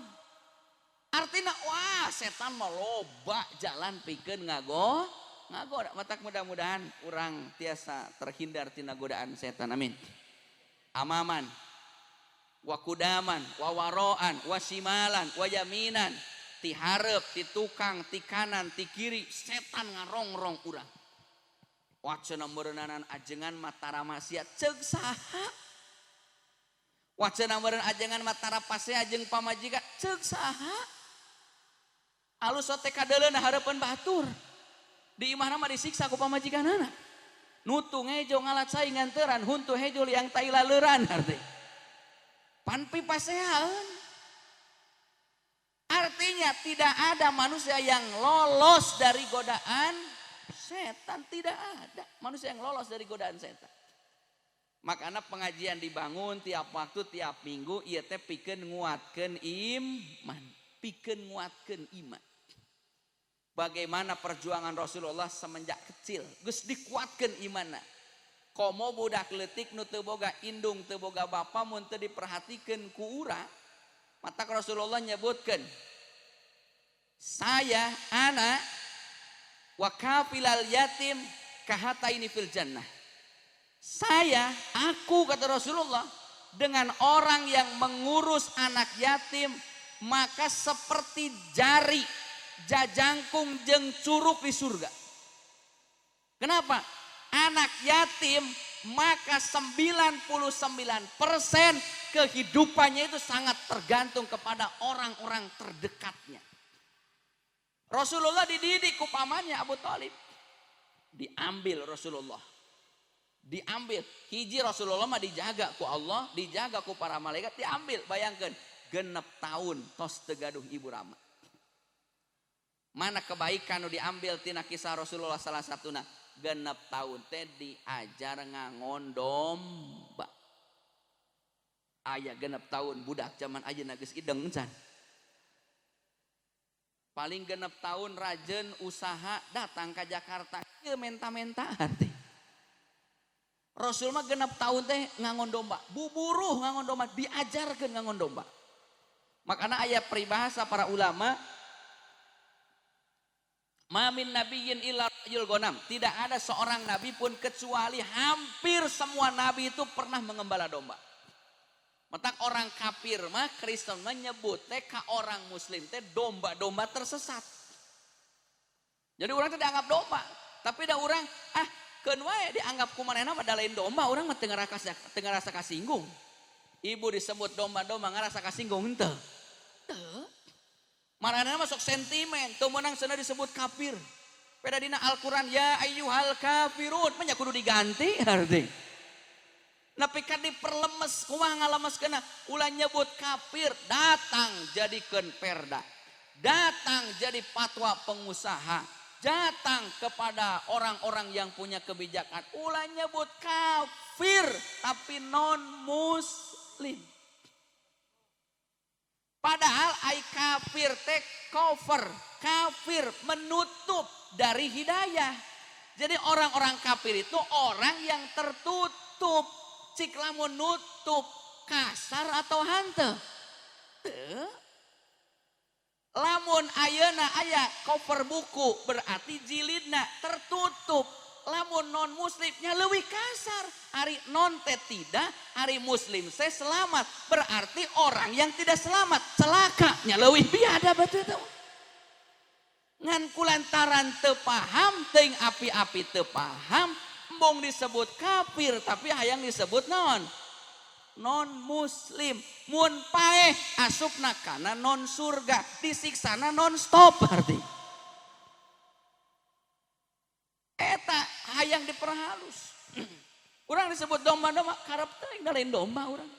Artinya wah setan mah loba jalan pikeun ngagoda. Matak mudah-mudahan urang tiasa terhindar tina godaan setan, amin. Amaman wa kudaman wa waroan wa simalan wa yaminan, ti hareup, ti tukang, ti kanan, ti kiri, setan ngarongrong urang. Wacana meureunana ajengan matara maksiat ceuk saha? Wacana meureun ajengan matara pasea jeung pamajikan ceuk saha? Alus teh kadeuleuna hareupeun batur. Di imahna mah disiksa ku pamajikanana. Nutu ngejo ngalat cai nganteran, huntu hejo liang tai laleuran arti. Pan pipaseaeun. Artinya tidak ada manusia yang lolos dari godaan setan, tidak ada manusia yang lolos dari godaan setan. Makanya pengajian dibangun tiap waktu, tiap minggu, ieu teh pikeun nguatkeun iman, pikeun nguatkeun iman. Bagaimana perjuangan Rasulullah semenjak kecil, geus dikuatkeun imanna. Komo budak leutik nu teu boga indung, teu boga bapa, mun teu diperhatikeun ku urang, matak Rasulullah nyebutkeun, saya ana wa kafilal yatim kahataini fil jannah. Saya, aku kata Rasulullah, dengan orang yang mengurus anak yatim, maka seperti jari jajangkung jeung curug di surga. Kenapa? Anak yatim maka 99% kehidupannya itu sangat tergantung kepada orang-orang terdekatnya. Rasulullah dididik ku pamannya Abu Thalib. Diambil Rasulullah. Diambil. Hiji Rasulullah mah dijaga ku Allah, dijaga ku para malaikat, diambil. Bayangkan, 6 tahun tos teu gaduh ibu rama. Mana kebaikan nu diambil tina kisah Rasulullah salah satuna, 6 tahun teh diajar ngangon domba. Aya 6 tahun budak zaman ayeuna geus ideng can. Paling 6 tahun rajen usaha datang ke Jakarta, ieu menta-menta teh. Rasul mah 6 tahun teh ngangon domba, buburuh ngangon domba, diajarkeun ngangon domba. Makana aya peribahasa para ulama, ma min nabiyyin illa ra'yul ghanam. Tidak ada seorang nabi pun kecuali hampir semua nabi itu pernah mengembala domba. Matak orang kafir mah Kristen menyebut teh ka orang muslim teh domba-domba tersesat. Jadi orang teh dianggap domba, tapi da urang ah keun wae dianggap ku manehna mah da lain domba, urang mah teu ngarasa kasinggung. Ibu disebut domba-domba ngarasa kasinggung henteu. Teu. Maranehna mah sok sentimen, teu meunang cenah disebut kafir. Peda dina Al-Qur'an ya ayyuhal kafirun, mah nya kudu diganti arti. Nepi ka diperlemes, kumaha ngalemeskeunna? Ulah nyebut kafir, datang jadikeun perda. Datang jadi fatwa pengusaha. Datang kepada orang-orang yang punya kebijakan. Ulah nyebut kafir tapi non muslim. Padahal ai kafir teh cover, kafir menutup dari hidayah. Jadi orang-orang kafir itu orang yang tertutup. Cik lamun nutup kasar atau hanteu? Teu. Lamun ayeuna aya cover buku berarti jilidna tertutup. Lamun non muslimnya leuwih kasar. Ari non teh tidak, ari muslim teh selamat. Berarti orang yang tidak selamat celaka nya leuwih biadab atuh eta. Ngan kulantaran teu paham teuing api-api teu paham, embung disebut kafir tapi hayang disebut non non muslim. Mun paeh asupna kana non surga, disiksana non stop berarti. Eta hayang diperhalus. Urang disebut domba-domba karep teuing da lain domba urang.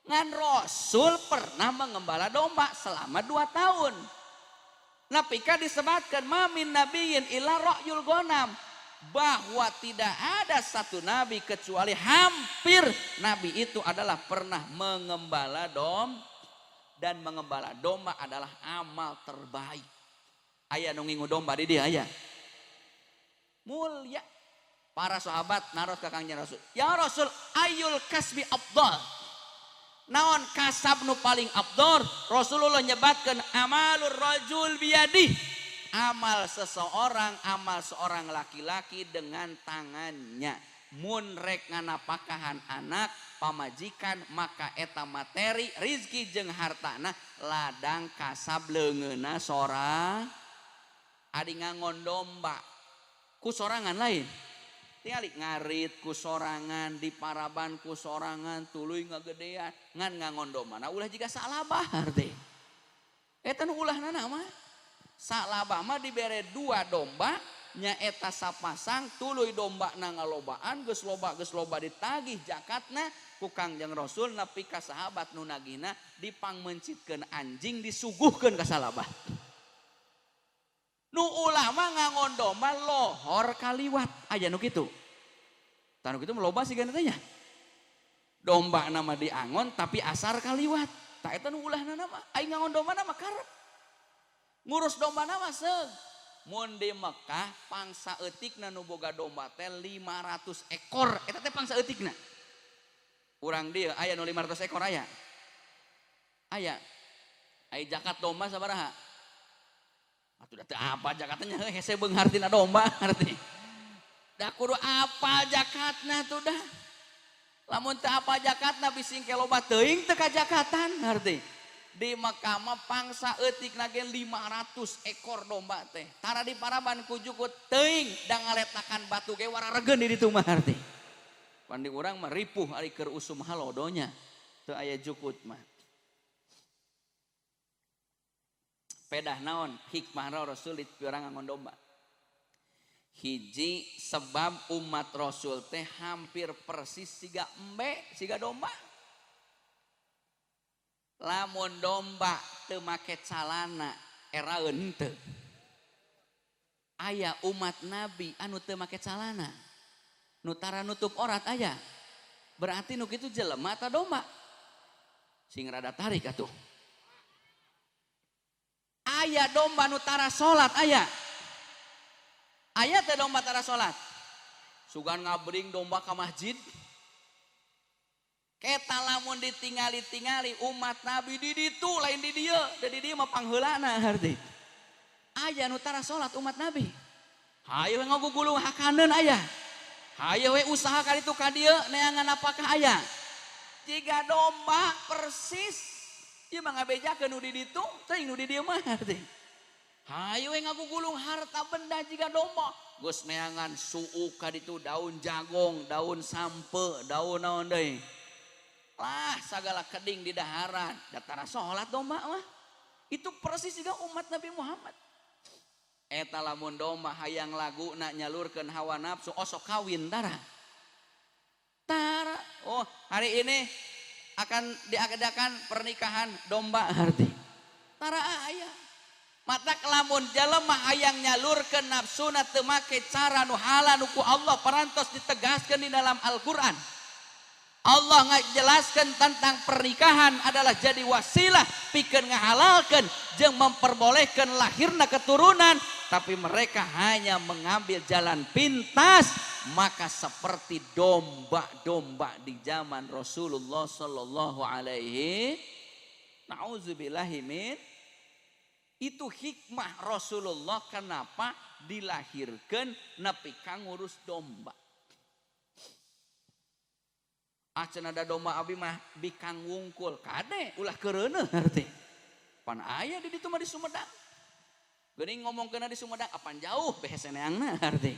Ngan Rasul pernah mengembala domba selama 2 tahun. Nepi ka disebatkeun ma min nabiyyin illa ra'yul ghanam, bahwa tidak ada satu nabi kecuali hampir nabi itu adalah pernah mengembala dom, dan mengembala domba adalah amal terbaik. Aya nu ngingu domba di dieu aya. Mulia. Para sahabat naros ka Kangjeng Rasul, ya Rasul, ayul kasbi afdal? Naon kasab nu paling afdal? Rasulullah nyebatkeun amalur rajul biyadih. Amal seseorang, amal seorang laki-laki dengan tangannya. Mun rek nganapakahan anak, pamajikan, maka eta materi rizki jeung hartana ladang kasab leungeunna sora. Adi ngangon domba ku sorangan lain. Tingali ngarit ku sorangan, diparaban ku sorangan, tuluy ngagedean, ngan ngangon domba. Nah ulah jiga salabah teh. Eta nu ulahna mah. Salabah mah dibere 2 domba, nyaeta sapasang, tuluy domba na ngalobaan, geus loba ditagih jakatna, ku Kangjeng Rasul nepi ka sahabat nu nagihna dipangmencitkeun anjing disuguhkeun ka salabah. Nu ulama ngangon domba lohor kaliwat aya nu kitu. Tah nu kitu mah loba sigana teh nya. Domba nama diangon tapi asar kaliwat. Tah eta nu ulahna mah aing ngangon domba mah karep. Ngurus domba mah seug. Mun di Mekah pangsa eutikna nu boga domba teh 500 ekor eta teh pangsa eutikna. Urang dieu aya nu 500 ekor aya. Aya. Aya zakat domba sabaraha? Atuh da teu apa zakatnya heuh hese beunghar tina domba arti. Da kudu apa zakatna tuh dah. Lamun teu apa zakatna bisi engke loba teuing teu kajakatan arti. Di Mekah mah pangsa eutikna ge 500 ekor domba teh. Tara di paraban ku jukut teuing da ngaletakan batu ge wararegeun di ditu mah arti. Pan di urang mah ripuh ari keur usum halodonya teu aya jukut mah. Pedah naon hikmah Rasul di urang ngangon domba. Hiji sebab umat Rasul teh hampir persis siga embe siga domba. Lamun domba teu make calana eraeun teu. Aya umat Nabi anu teu make calana. Nu tara nutup orat aya. Berarti nu kitu jelema atau domba? Sing rada tarik atuh. Aya domba nu tara salat aya. Aya teh domba tara salat. Sugan ngabring domba ka masjid. Eta lamun ditingali-tingali umat Nabi di ditu lain di dieu, da di dieu mah pangheulana harti. Aya nu tara salat umat Nabi. Hayu we ngagugulung hakaneun aya. Hayu we usaha ka ditu ka dieu neangan apakah aya. Jiga domba persis ieu mah ngabejakeun nu di ditu teuing nu di dieu mah harti. Hayu we ngagugulung harta benda jiga domba. Geus neangan suuk ka ditu daun jagong, daun sampe, daun naon deui. Lah segala keding di daharan, datara sholat domba mah. Itu persis juga umat Nabi Muhammad. Eta lamun domba hayang lagu nak nyalurkeun hawa nafsu osok kawin tara. Tara, oh hari ini akan diadakan pernikahan domba arti. Tara aya. Mata lamun jelema hayang nyalurkeun nafsuna teu make cara nu halal nu ku Allah parantos ditegaskeun di dalam Al-Qur'an. Allah ngajelaskan tentang pernikahan adalah jadi wasilah pikeun ngahalalkeun jeung memperbolehkan lahirna keturunan, tapi mereka hanya mengambil jalan pintas, maka seperti domba-domba di zaman Rasulullah sallallahu alaihi na'udzubillahi min. Itu hikmah Rasulullah kenapa dilahirkan nepi ka ngurus domba. Ah cenah da domba abi mah bikang wungkul kade ulah keureuneuh arti. Pan aya di ditu mah di Sumedang. Geuning ngomongkeunna di Sumedang apan jauh behese neangna arti.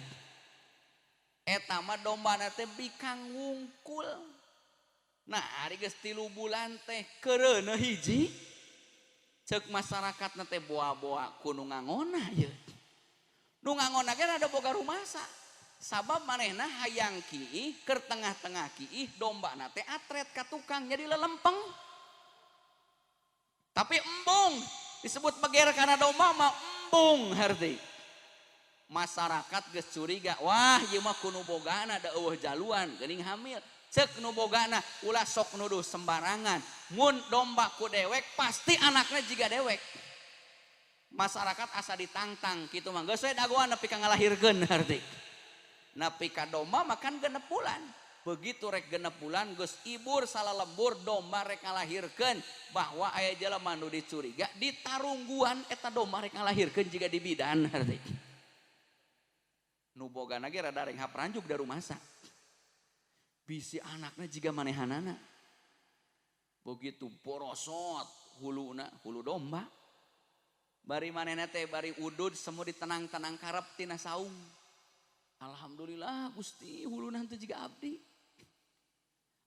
Eta mah dombana teh bikang wungkul. Nah ari geus 3 bulan teh keureuneuh hiji. Ceuk masyarakatna teh boa-boa ku nu ngangona ieu. Nu ngangona ge rada boga rumasa. Sabab manehna hayang kiih keur tengah-tengah kiih dombana teh atret ka tukang jadi lelempeng. Tapi embung disebut beger karena domba mah embung harti. Masyarakat geus curiga, wah ieu mah ku nu bogana da eueuh jaluan geuning hamil. Ceuk nu bogana ulah sok nuduh sembarangan. Mun domba ku dewek pasti anakna jiga dewek. Masyarakat asa ditangtang kitu mah geus we dagoan nepi ka ngalahirkeun harti. Nepi ka domba makan 6 bulan. Begitu rek 6 bulan geus ibur salalembur domba rek ngalahirkeun bahwa aya jelema nu dicuriga ditarungguan eta domba rek ngalahirkeun jiga di bidan harti. Nu bogana ge rada renghap ranjuk da rumasa. Bisi anakna jiga manehanana. Begitu borosot huluna, hulu domba. Bari manehna teh bari udud semu ditenang-tenang karep tina saung. Alhamdulillah Gusti huluna teh jiga abdi.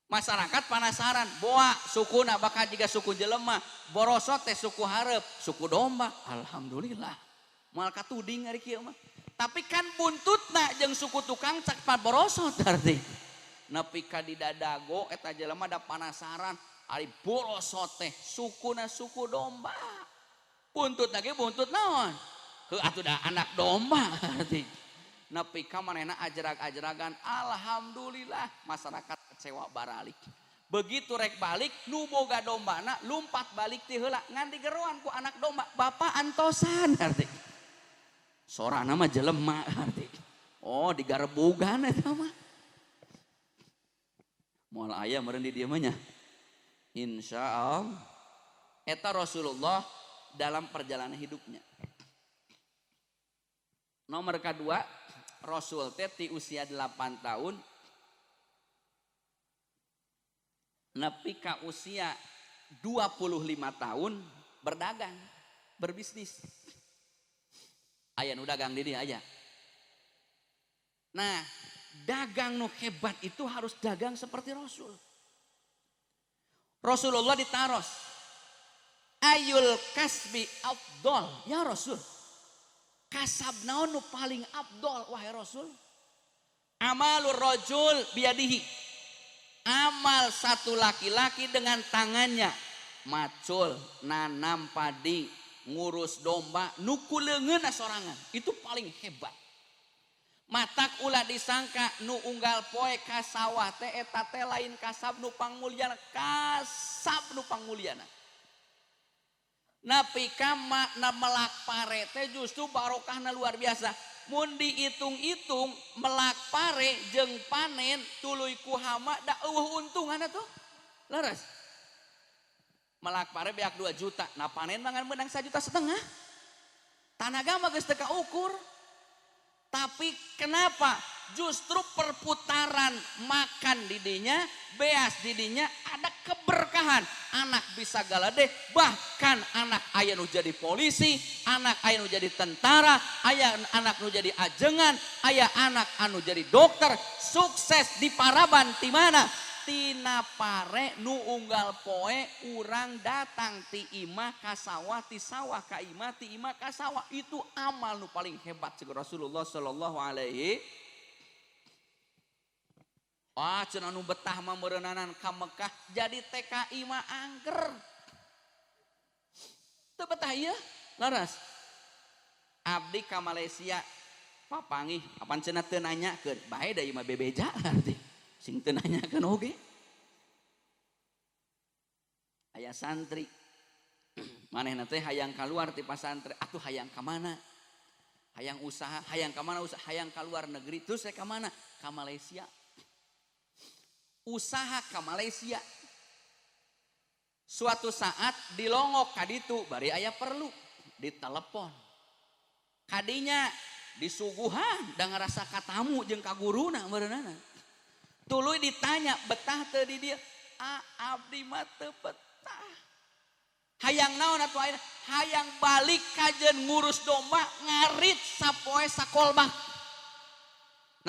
Masyarakat penasaran, boa sukuna bakal jiga suku jelema, borosot teh suku hareup, suku domba. Alhamdulillah. Moal katuding ari kieu mah. Tapi kan buntutna jeung suku tukang cak pa borosot arti. Nepi ka di dadago eta jelema da panasaran ari borosot teh sukuna suku domba. Buntut lagi buntut naon? Heuh atuh da anak domba arti. Nepi ka manehna ajrag-ajragan alhamdulillah masyarakat kecewa baralik. Begitu rek balik nu boga dombana lumpat balik ti heula ngan digeroan ku anak domba bapak antosan arti. Sorana mah jelema arti. Oh digarebugan eta mah. Moal aya meureun di dieu mah nya. Insyaallah eta Rasulullah dalam perjalanan hidupnya. Nomor kedua, Rasul teh ti usia 8 tahun nepi ka usia 25 tahun berdagang, berbisnis. Aya nu dagang di dieu aya. Nah, dagang nu hebat itu harus dagang seperti Rasul. Rasulullah ditaros, ayul kasbi afdol ya Rasul. Kasab naon nu paling afdol wahai Rasul? Amalur rajul biadihi. Amal satu laki-laki dengan tangannya, macul, nanam padi, ngurus domba, nu kuleungeunna sorangan, itu paling hebat. Matak ulah disangka nu unggal poe ka sawah teh eta teh lain kasab nu pangmulyana, kasab nu pangmulyana. Napi ka makna melak pare teh justru barokahna luar biasa. Mun dihitung-hitung melak pare jeung panen tuluy ku hama da eueuh untungan atuh. Leres. Melak pare beak 2 juta, nah panen mah ngan meunang 1,5 juta. Tanaga mah geus teu kaukur. Tapi kenapa? Justru perputaran makan didinya, beas didinya ada keberkahan. Anak bisa galade, bahkan anak aya nu jadi polisi, anak aya nu jadi tentara, aya anak nu jadi ajengan, aya anak anu jadi dokter, sukses di paraban ti mana? Tina pare nu unggal poe urang datang ti imah ka sawah, ti sawah ka imah, ti imah ka sawah. Itu amal nu paling hebat ceuk Rasulullah sallallahu alaihi. Ah, cenah nu betah mah meureunana ka Mekah jadi TKI mah angker. Teu betah ieu, laras. Abdi ka Malaysia papangih, apan cenah teu nanyakeun, bae da ieu mah bebeja arti. Sing teu nanyakeun oge. Aya santri. Manehna teh hayang kaluar ti pasantren, atuh hayang ka mana? Hayang usaha, hayang ka mana usaha? Hayang ka luar negeri, terus saya ka mana? Ka Malaysia. Usaha ka Malaysia. Suatu saat dilongok ka ditu bari aya perlu ditelepon. Kadinya disuguhan da ngarasa katamu jeung ka guruna meureunana. Tuluy ditanya betah teu di dieu? Ah, abdi mah teu betah. Hayang naon atuh ayeuna? Hayang balik kajeun ngurus domba ngarit sapoe sakolbak.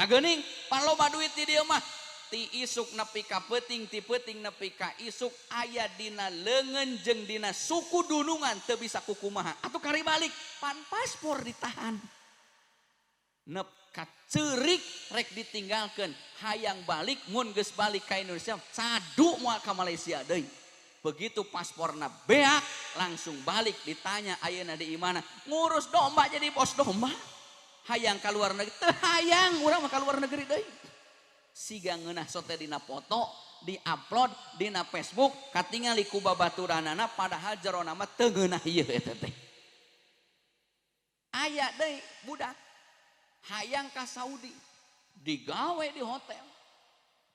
Nah geuning pan loba duit di dieu mah. Ti isuk nepi ka peuting, ti peuting nepi ka isuk aya dina leungeun jeung dina suku dunungan teu bisa kukumaha. Atuh kari balik pan paspor ditahan. Nep ka ceurik rek ditinggalkeun, hayang balik mun geus balik ka Indonesia cadu moal ka Malaysia deui. Begitu pasporna beak langsung balik ditanya ayeuna di imana, ngurus domba jadi bos domba. Hayang ka luar negeri teu hayang urang mah ka luar negeri deui. Siga ngeunah sote dina foto, di-upload dina Facebook, katingali ku babaturanana padahal jerona mah teu ngeunah ieu eta teh. Aya deui budak hayang ka Saudi, digawe di hotel.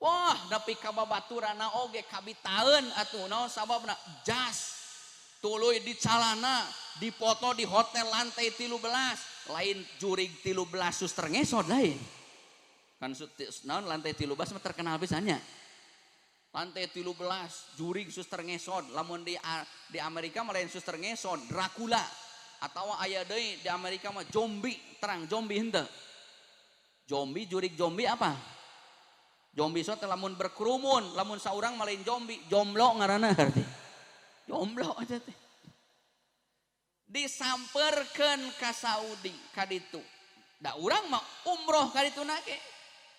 Wah, nepi ka babaturanna oge kabitaeun atuh naon sababna? Jas tuluy di calana, dipoto di hotel lantai 13, lain jurig 13 suster ngesot lain. Kan naon lantai 13 mah terkenal pisannya. Lantai 13 jurig suster ngesot, lamun di Amerika mah lain suster ngesot, Dracula. Atawa aya deui di Amerika mah zombie, terang zombie henteu. Zombie jurig zombie apa? Zombie sok teh lamun berkerumun, lamun saurang mah lain zombie, jomblo ngaranna berarti. Jomblo aja teh. Disamperkeun ka Saudi ka ditu. Da urang mah umroh ka ditu na ge.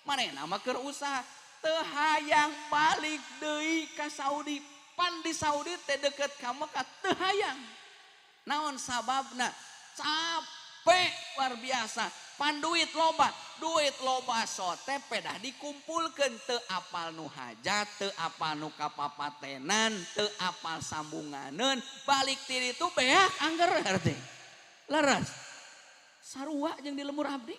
Manehna mah keur usaha. Teu hayang balik deui ka Saudi. Pan di Saudi teh deket ka Mekah teu hayang. Naon sababna? Capek luar biasa. Pan duit loba sote pedah dikumpulkeun teu apal nu hajat, teu apal nu kapapatenan, teu apal sambunganeun, balik ti ditu beak angger teh. Leres. Sarua jeung di lemur abdi.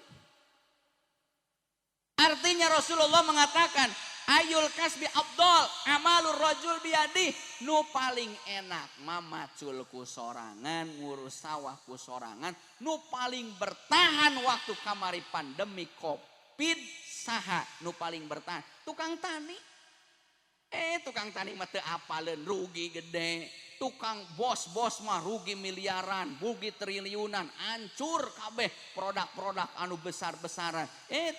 Artinya Rasulullah mengatakan ayul kasbi abdol amalur rajul biadih, nu paling enak mah macul ku sorangan, ngurus sawah ku sorangan, nu paling bertahan waktu kamari pandemi Covid saha nu paling bertahan? Tukang tani. Tukang tani mah teu apaleun rugi gede. Tukang bos-bos mah rugi miliaran, rugi triliunan, hancur kabeh produk-produk anu besar-besaran.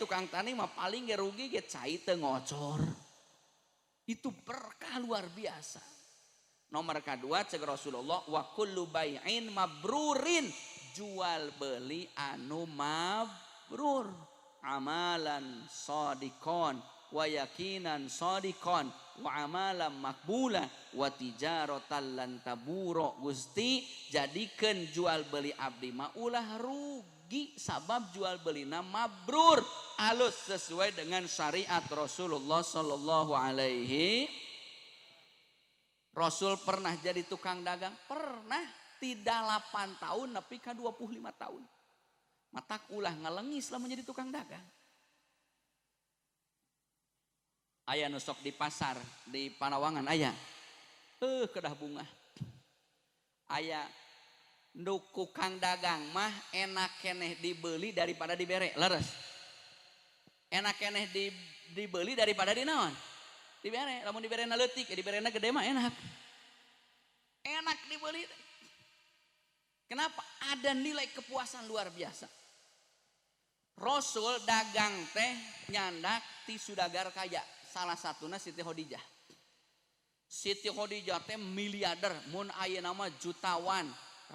Tukang tani mah paling ge rugi ge cai teu ngocor. Itu berkah luar biasa. Nomor kedua cek Rasulullah wa kullu bai'in mabrurin, jual beli anu mabrur, amalan shadiqon wa yakinan shadiqon wa amalan makbula wa tijaratan lan taburo. Gusti jadikeun jual beli abdi mah ulah rugi sabab jual belina mabrur, alus sesuai dengan syariat Rasulullah sallallahu alaihi. Rasul pernah jadi tukang dagang? Pernah, tidak 8 tahun nepi ka 25 tahun. Matak ulah ngalengis lah menjadi tukang dagang. Aya nu sok di pasar di Panawangan aya. Kedah bunga. Aya nu kang dagang mah enak keneh dibeli daripada dibere, leres. Enak keneh dibeli daripada dinaon? Dibere, lamun diberena leutik, diberena gede mah enak. Enak dibeli. Kenapa? Ada nilai kepuasan luar biasa. Rasul dagang teh nyandak ti sudagar kaya. Salah satunya Siti Khadijah. Siti Khadijah teh miliarder, mun ayeuna mah jutawan,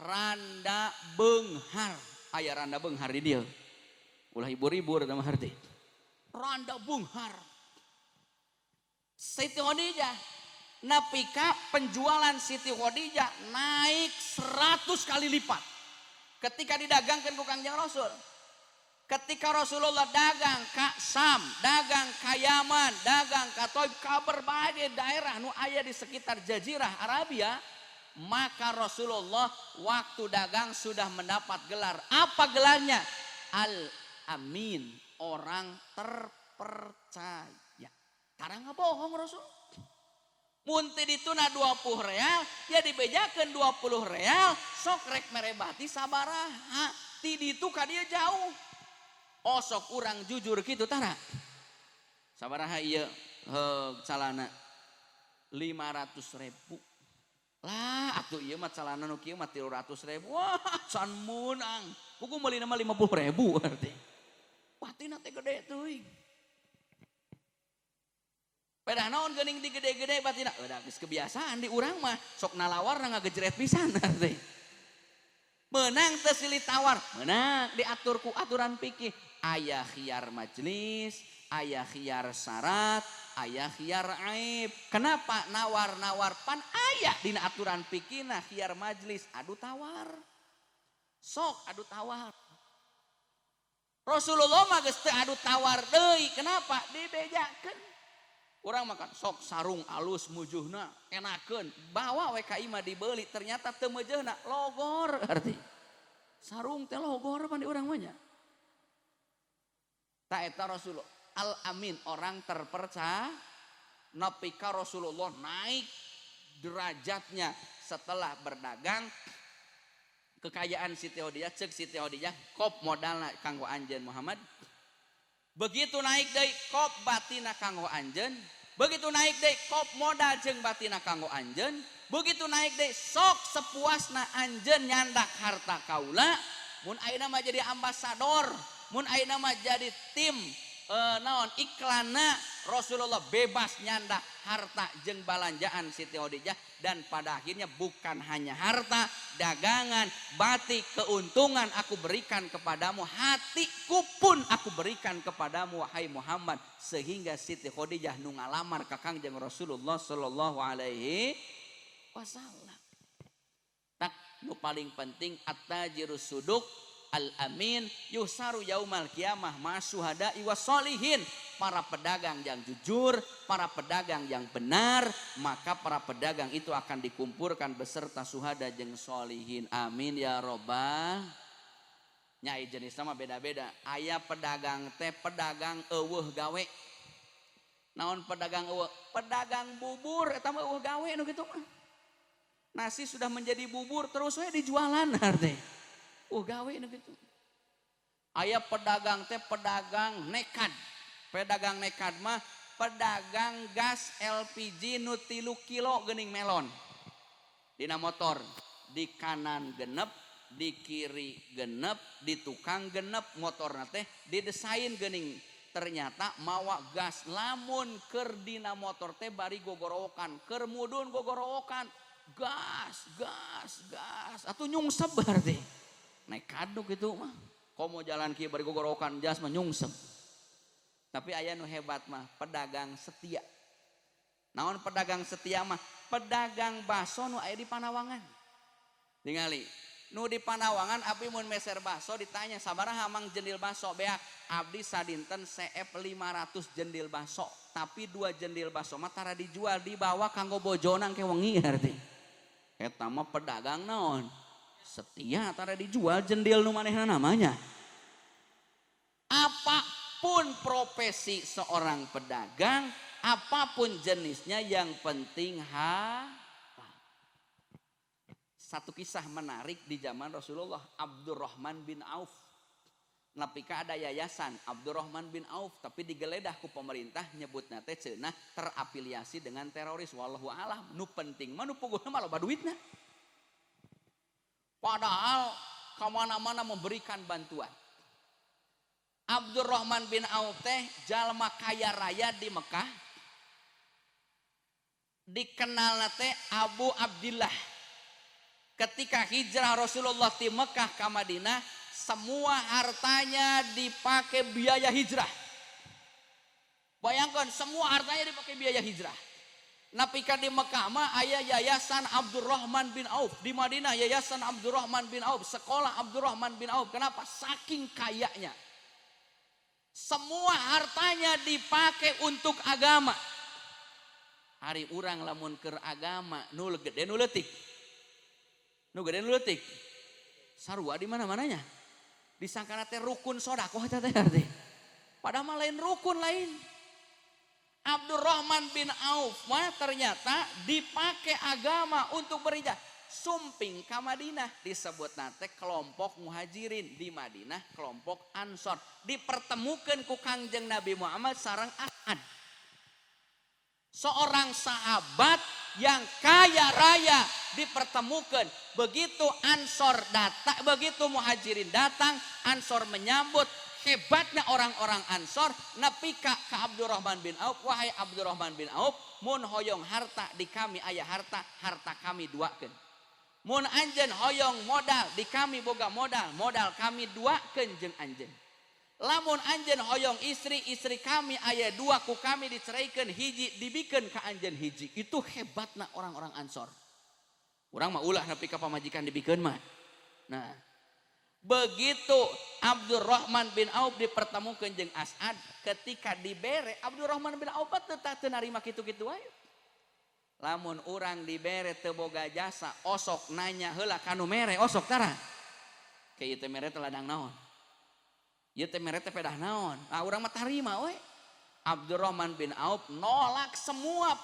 randa beunghar. Aya randa beunghar di dieu. Ulah hibur-hibur eta mah harti. Randa beunghar. Siti Khadijah nepi ka penjualan Siti Khadijah naik 100 kali lipat ketika didagangkeun ku Kangjeng Rasul. Ketika Rasulullah dagang ka Sam, dagang ka Yaman, dagang ka Taif, ka berbagai daerah nu aya di sekitar Jazirah Arabia, maka Rasulullah waktu dagang sudah mendapat gelar. Apa gelarnya? Al-Amin, orang terpercaya. Tara ngabohong Rasul. Mun ti dituna 20 real, ya dibejakeun 20 real, sok rek mere bati sabaraha. Ti ditu ka dieu jauh. Osok urang jujur gitu tara. Sabaraha ieu calana 500.000. Lah atuh ieu mah calana nu kieu mah 300.000. Wah, can meunang. Kuku meulina mah 50.000 berarti. Batina teh gede teuing. Pedah naon geuning digede-gede batina. Udah geus kebiasaan di urang mah sok nalawarna ngagejret pisan berarti. Menang teu silih tawar, menang diatur ku aturan fikih. Aya khiyar majelis, aya khiyar syarat, aya khiyar aib. Kenapa nawar-nawar pan aya dina aturan fikihna khiyar majelis adu tawar. Sok adu tawar. Rasulullah mah geus teu adu tawar deui. Kenapa? Dibejakeun. Urang makan sok sarung alus mujuhna enakeun, bawa we ka imah dibeli ternyata teu meujeuhna logor arti. Sarung teh logor pan di urang mah nya. Ta eta Rasulullah Al-Amin, orang terpercaya. Nepi ka Rasulullah naik derajatnya setelah berdagang. Kekayaan Siti Khadijah, cek Siti Khadijah kop modalna kanggo anjeun Muhammad. Begitu naik deui kop batina kanggo anjeun. Begitu naik deui kop modal jeung batina kanggo anjeun. Begitu naik deui sok sepuasna anjeun nyandak harta kaula. Mun ayeuna mah jadi ambasador, mun ayeuna mah jadi tim naon iklanna Rasulullah bebas nyanda harta jeung balanjaan Siti Khadijah, dan pada akhirnya bukan hanya harta, dagangan, batik, keuntungan aku berikan kepadamu, hatiku pun aku berikan kepadamu wahai Muhammad. Sehingga Siti Khadijah nu ngalamar ka Kangjeng Rasulullah sallallahu alaihi wasallam. Tak nu paling penting at-tajirus suduk al-amin yusaru yaumal kiamah ma'syuhada'i wassolihin. Para pedagang yang jujur, para pedagang yang benar, maka para pedagang itu akan dikumpulkan beserta suhada jeung solihin. Amin ya robbal. Nyai jenis sama beda-beda. Aya pedagang teh pedagang eueuh gawe. Naon pedagang eueuh? Pedagang bubur eta mah eueuh gawe nu kitu mah. Nasi sudah menjadi bubur terus we dijualan arti. Gawe nu kitu. Aya pedagang teh pedagang nekad. Pedagang nekad mah pedagang gas LPG nu 3 kilo geuning melon. Dina motor, di kanan genep, di kiri genep, di tukang genep, motorna teh didesain geuning. Ternyata mawa gas lamun keur dina motor teh bari gogorowokan, keur mudun gogorowokan, gas, gas, gas, atuh nyungsep berarti. Nekad nu kitu mah. Komo jalan kieu bari gogorowokan jas mah nyungsep. Tapi aya nu hebat mah pedagang setia. Naon pedagang setia mah? Pedagang bakso nu aya di Panawangan. Tingali, nu di Panawangan abdi mun meser bakso ditanya sabaraha mang jendil bakso beak, abdi sadinten CF 500 jendil bakso, tapi 2 jendil bakso mah tara dijual, dibawa kanggo bojona engke wengi arti. Eta mah pedagang naon? Setia tara dijual jendil nu manehna namanya. Apapun profesi seorang pedagang, apapun jenisnya yang penting halal. Satu kisah menarik di zaman Rasulullah, Abdurrahman bin Auf. Napika ada yayasan Abdurrahman bin Auf, tapi digeledah ku pemerintah nyebutna teh cenah terafiliasi dengan teroris. Wallahu alam, nu penting mah nu puguhna mah loba duitna. Padahal kemana-mana memberikan bantuan. Abdurrahman bin Auf teh jalma kaya raya di Mekah. Dikenal teh Abu Abdillah. Ketika hijrah Rasulullah di Mekah ke Madinah, semua hartanya dipakai biaya hijrah. Bayangkan, semua hartanya dipakai biaya hijrah. Napika di Mekah mah aya yayasan Abdurrahman bin Auf, di Madinah yayasan Abdurrahman bin Auf, sekolah Abdurrahman bin Auf. Kenapa? Saking kayanya. Semua hartanya dipakai untuk agama. Hari urang lamun keur agama nu gede nu leutik. Nu gede nu leutik. Sarua di mana-mananya. Disangkana teh rukun sedekah eta teh arti. Padahal mah lain rukun lain. Abdurrahman bin Auf mah ternyata dipakai agama untuk berhijrah. Sumping ka Madinah disebut nate kelompok muhajirin, di Madinah kelompok Ansor. Dipertemukan ku Kangjeng Nabi Muhammad sareng As'ad. Seorang sahabat yang kaya raya dipertemukan. Begitu Ansor datang, begitu muhajirin datang, Ansor menyambut. Hebatnya orang-orang Ansor, napika ka Abdurrahman bin Auf, wahai Abdurrahman bin Auf, mun hoyong harta di kami aya harta, harta kami duakeun. Mun anjeun hoyong modal di kami boga modal, modal kami duakeun jeung anjeun. Lamun anjeun hoyong istri, istri kami aya dua, ku kami diceraikeun hiji, dibikeun ka anjeun hiji. Itu hebatna orang-orang Ansor. Urang mah ulah nepi ka pamajikan dibikeun mah. Nah, begitu Abdurrahman bin Auf dipertemukan jeung As'ad, ketika dibere Abdurrahman bin Auf teu teu narima kitu-kitu wae. Lamun urang dibere teu boga jasa, osok nanya heula ka nu mere, osok tara. Ke ieu teh mere teh ladang naon? Ieu teh mere teh pedah naon? Ah urang mah tarima we. Abdurrahman bin Auf nolak semua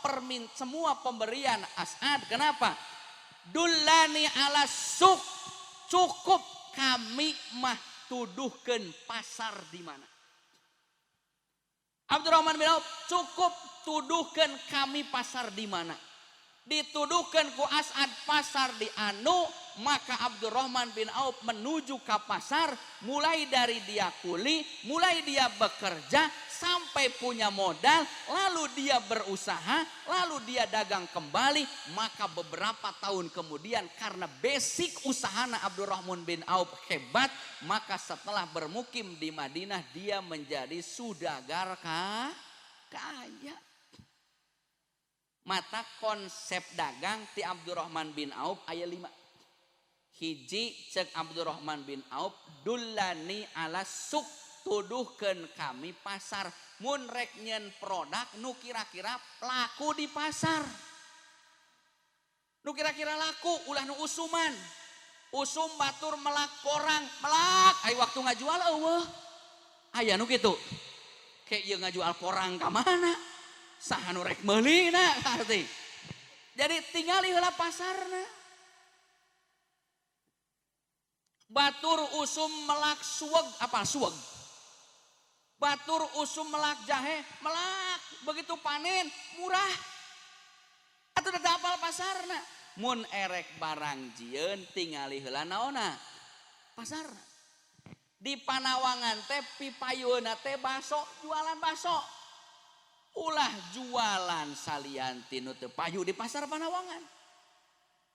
semua pemberian As'ad. Kenapa? Dullani ala suk, cukup kami mah tuduhkeun pasar di mana. Abdurrahman bin Auf cukup tuduhkeun kami pasar di mana. Dituduhkan ku As'ad pasar di anu, maka Abdurrahman bin Auf menuju ke pasar, mulai dari dia kuli, mulai dia bekerja sampai punya modal, lalu dia berusaha, lalu dia dagang kembali, maka beberapa tahun kemudian karena basic usahana Abdurrahman bin Auf hebat, maka setelah bermukim di Madinah dia menjadi sudagar kaya. Mata konsep dagang ti Abdurrahman bin Auf aya 5. Hiji cek Abdurrahman bin Auf dullani ala suk, tuduhkeun kami pasar mun rek nyeun produk nu kira-kira laku di pasar. Nu kira-kira laku ulah nu usuman. Usum batur melak porang, melak ai waktu ngajual eueuh. Aya nu kitu. Ke ieu ngajual porang ka mana? Saha nu rek meulina arti. Jadi tingali heula pasarna. Batur usum melak suweg, apa suweg? Batur usum melak jahe, melak begitu panen murah. Atuh teu apal pasarna. Mun erek barang jieun tingali heula naonna? Pasarna. Di Panawangan teh pipayuna teh baso, jualan baso. Ulah jualan salian ti nu teu payu di pasar Panawangan.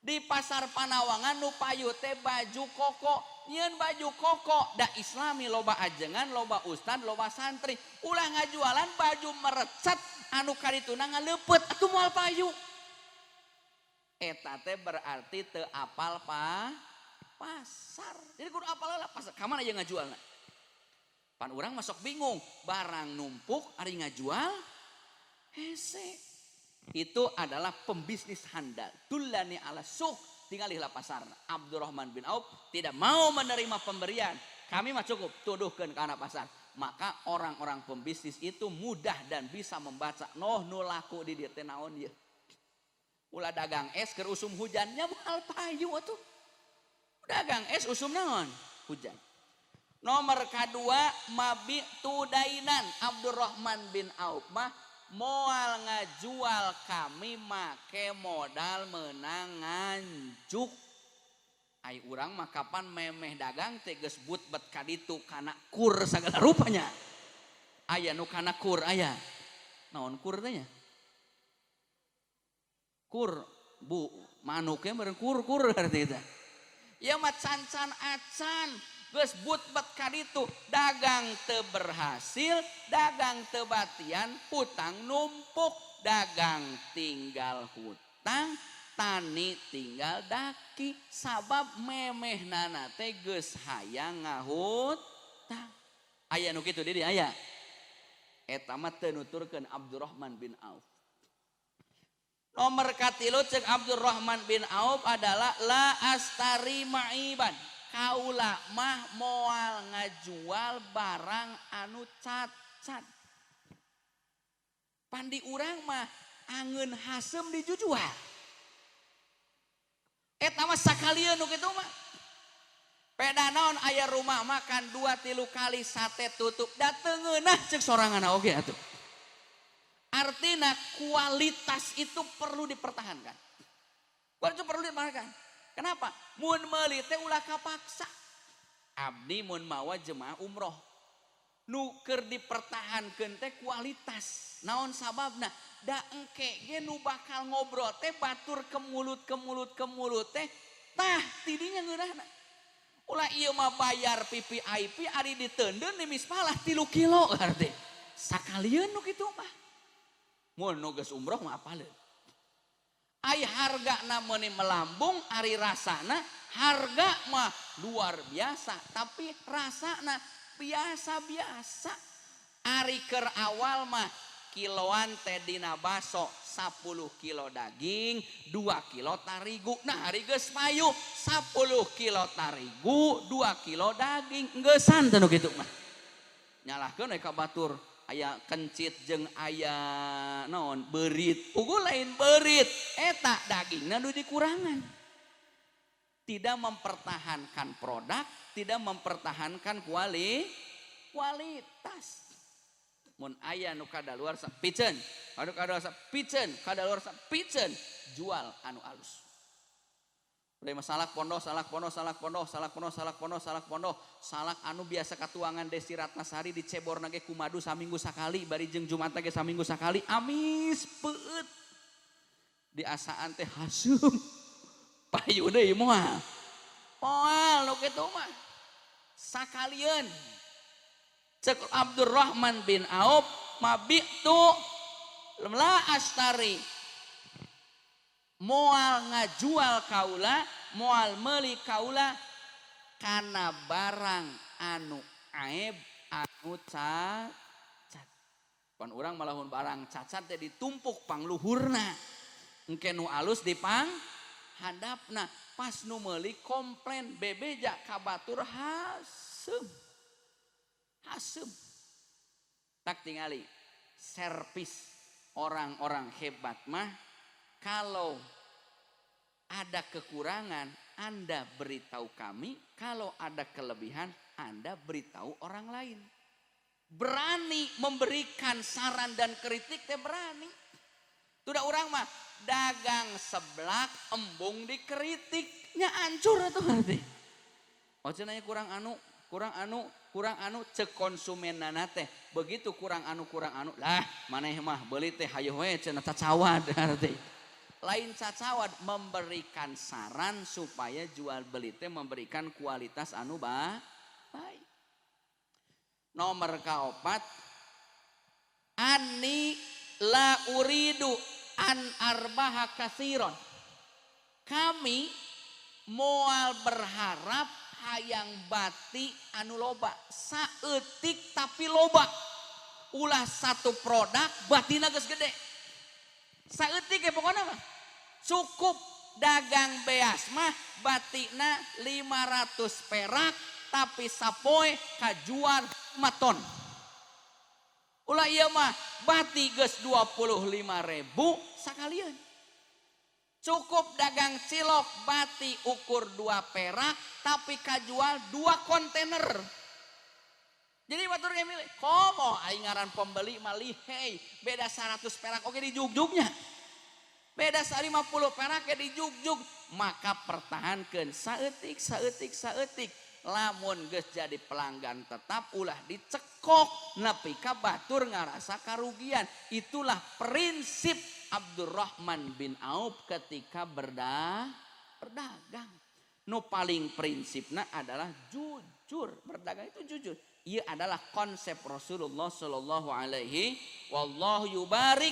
Di pasar Panawangan nu payu teh baju koko, nyieun baju koko da islami loba ajengan, loba ustad, loba santri. Ulah ngajualan baju merecet anu karituna ngaleupet atuh moal payu. Eta teh berarti teu apal pasar. Jadi kudu apal lah pasar. Ka mana ieu ngajualna? Pan urang masuk bingung, barang numpuk ari ngajual hese. Itu adalah pembisnis handal. Dullani ala suk, tinggalilah pasar. Abdurrahman bin Auf tidak mau menerima pemberian. Kami mah cukup, tuduhkan ke anak pasar. Maka orang-orang pembisnis itu mudah dan bisa membaca. Noh nu laku di dieu teh naon ieu. Ulah dagang es keur usum hujannya moal payu atuh. Dagang es usum naon? Hujan. Nomor kedua mabi tudainan. Abdurrahman bin Auf mah moal ngajual kami make modal menang nganjuk. Ai urang mah kapan memeh dagang teh geus but bet kaditu kana kur sagala rupanya. Aya nu kana kur aya. Naon kur teh nya? Kur bu manuknya meureun kur-kur arti eta. Ieu mah can-can acan geus but bet kaditu dagang teu berhasil, dagang teu batian, hutang numpuk, dagang tinggal hutang, tani tinggal daki, sabab memehnana teh geus hayang ngahutang. Aya nu kitu di dieu aya. Eta mah teu nuturkeun Abdurrahman bin Auf. Nomor katilu cek Abdurrahman bin Auf adalah la astari ma'iban. Kaula mah moal ngajual barang anu cacat. Pandi urang mah angeun hasem dijujual. Eta mah sakalieun nu kitu mah. Peda naon aya rumah makan 2-3 kali sate tutup da teu ngeunah ceuk sorangan oge atuh. Artina kualitas itu perlu dipertahankan. Kualitas itu perlu dipertahankan. Kenapa? Mun meuli teh ulah kapaksa. Abdi mun mawa jemaah umroh. Nu keur dipertahankeun teh kualitas. Naon sababna? Da engke ge nu bakal ngobrol teh batur ke mulut ke mulut ke mulut teh tah tidinya ngeunahna. Ulah ieu mah bayar VVIP ari diteundeun di mispalah 3 kilo arti. Sakalieun nu kitu mah. Mun nu geus umroh mah apaleun. Ai hargana meuni melambung, ari rasana harga mah luar biasa, tapi rasana biasa-biasa. Ari keur awal mah kiloan teh dina baso 10 kilo daging, 2 kilo tarigu. Nah ari geus payu 10 kilo tarigu, 2 kilo daging, geusan teh nu kitu mah. Nyalahkeun we ka batur. Aya kencit jeung aya naon beurit, puguh lain beurit, eta dagingna nu dikurangan. Tidak mempertahankan produk, tidak mempertahankan kualitas. Mun aya nu kadaluarsa piceun, anu kadaluarsa piceun, kadaluarsa piceun, jual anu alus. Udah salak pondoh, salak pondoh, salak pondoh, salak pondoh, salak pondoh, salak pondoh, salak anu biasa katuangan Desi Ratnasari diceborna ge ku madu saminggu sakali, bari jeung Jumat ge saminggu sakali, amis peueut. Diasaan teh haseum. Payu deui moal. Moal nu kitu mah. Sakalieun. Cek Abdurrahman bin Auf, mabitu la astari. Moal ngajual kaula, moal meuli kaula kana barang anu aib, anu cacat. Pan urang malahun barang cacat teh ditumpuk pangluhurna. Engke nu alus dipang handapna, pas nu meuli komplain bebeja ka batur haseum. Haseum. Tak tingali servis orang-orang hebat mah kalau ada kekurangan Anda beritahu kami, kalau ada kelebihan Anda beritahu orang lain. Berani memberikan saran dan kritik teh berani. Tuh orang mah dagang seblak embung dikritiknya hancur atuh berarti. Oh cenah kurang anu, kurang anu, kurang anu cek konsumenna teh. Begitu kurang anu lah maneh mah beuli teh hayoh we cenah cacawad berarti. Lain cacawad memberikan saran supaya jual beli teh memberikan kualitas anu baik. Nomor kaopat, ani la uridu an arbaha kasiron. Kami moal berharap hayang bati anu loba, saeutik tapi loba. Ulah satu produk batina geus gede. Saeutik ya pokoknya mah. Cukup dagang beas mah batina 500 perak tapi sapoe kajual 5 ton. Ulah ieu mah bati geus 25.000 sakalian. Cukup dagang cilok bati ukur 2 perak tapi kajual 2 kontainer. Jadi batur ge milih, komo aing ngaran pembeli mah lihei, beda 100 perak oge dijugjugnya. Beda 50 perak ge dijugjug, maka pertahankeun saeutik saeutik saeutik. Lamun geus jadi pelanggan tetap ulah dicekok nepi ka batur ngarasa karugian. Itulah prinsip Abdurrahman bin Auf ketika berdagang. Nu paling prinsipna adalah jujur. Berdagang itu jujur. Ia adalah konsep Rasulullah sallallahu alaihi wallahu yubarik.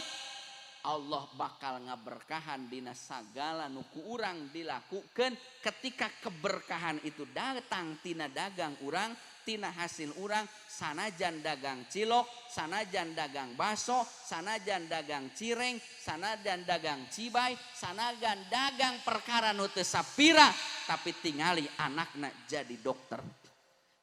Allah bakal ngaberkahan dina sagala nu ku urang dilakukeun. Ketika keberkahan itu datang tina dagang urang, tina hasil urang, sanajan dagang cilok, sanajan dagang baso, sanajan dagang cireng, sanajan dagang cibay, sanajan dagang perkara nu teu sapira, tapi tingali anakna jadi dokter,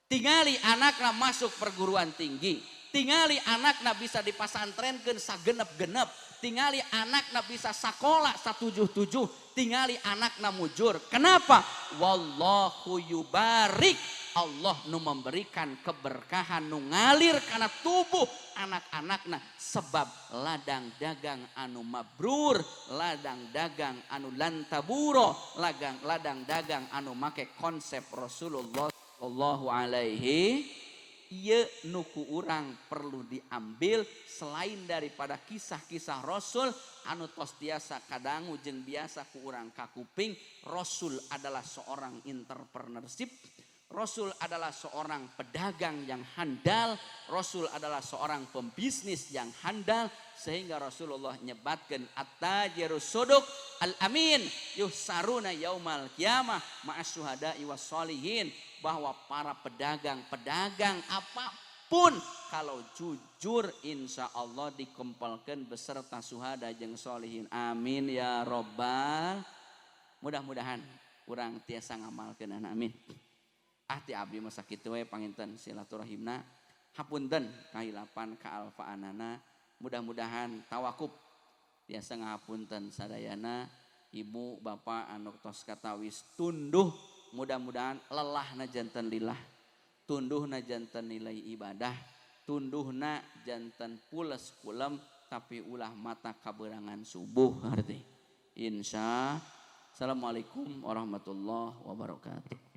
tingali anakna masuk perguruan tinggi, tingali anakna bisa dipasantrenkeun sagenep-genep, tingali anakna bisa sakola 177, tingali anakna mujur. Kenapa? Wallahu yubarik. Allah nu memberikan keberkahan nu ngalir kana tubuh anak-anakna sebab ladang dagang anu mabrur, ladang dagang anu lantaburo, ladang dagang anu make konsep Rasulullah sallallahu alaihi. Ieu nu ku urang perlu diambil selain daripada kisah-kisah Rasul anu tos tiasa kadangu jeung biasa ku urang kakuping. Rasul adalah seorang entrepreneurship, Rasul adalah seorang pedagang yang handal, Rasul adalah seorang pembisnis yang handal, sehingga Rasulullah nyebatkeun at-tajiru suduq al-amin yuhsaruna yaumal qiyamah ma'as syuhada'i was sholihin, bahwa para pedagang-pedagang apapun kalau jujur insya Allah dikumpulkan beserta suhada jeung solihin. Amin ya robbal. Mudah-mudahan urang tiasa ngamalkeun, amin. Ah ti abdi mah sakitu we panginten silaturahimna, hapunten kahilapan kaalfaanana, mudah-mudahan tawakub tiasa ngahapunten sadayana. Ibu bapak anu tos katawis tunduh, mudah-mudahan lelahna janten lillah, tunduhna janten nilai ibadah, Tunduhna janten pules kulem tapi ulah mata kaberangan subuh arti. Insya. Assalamualaikum warahmatullahi wabarakatuh.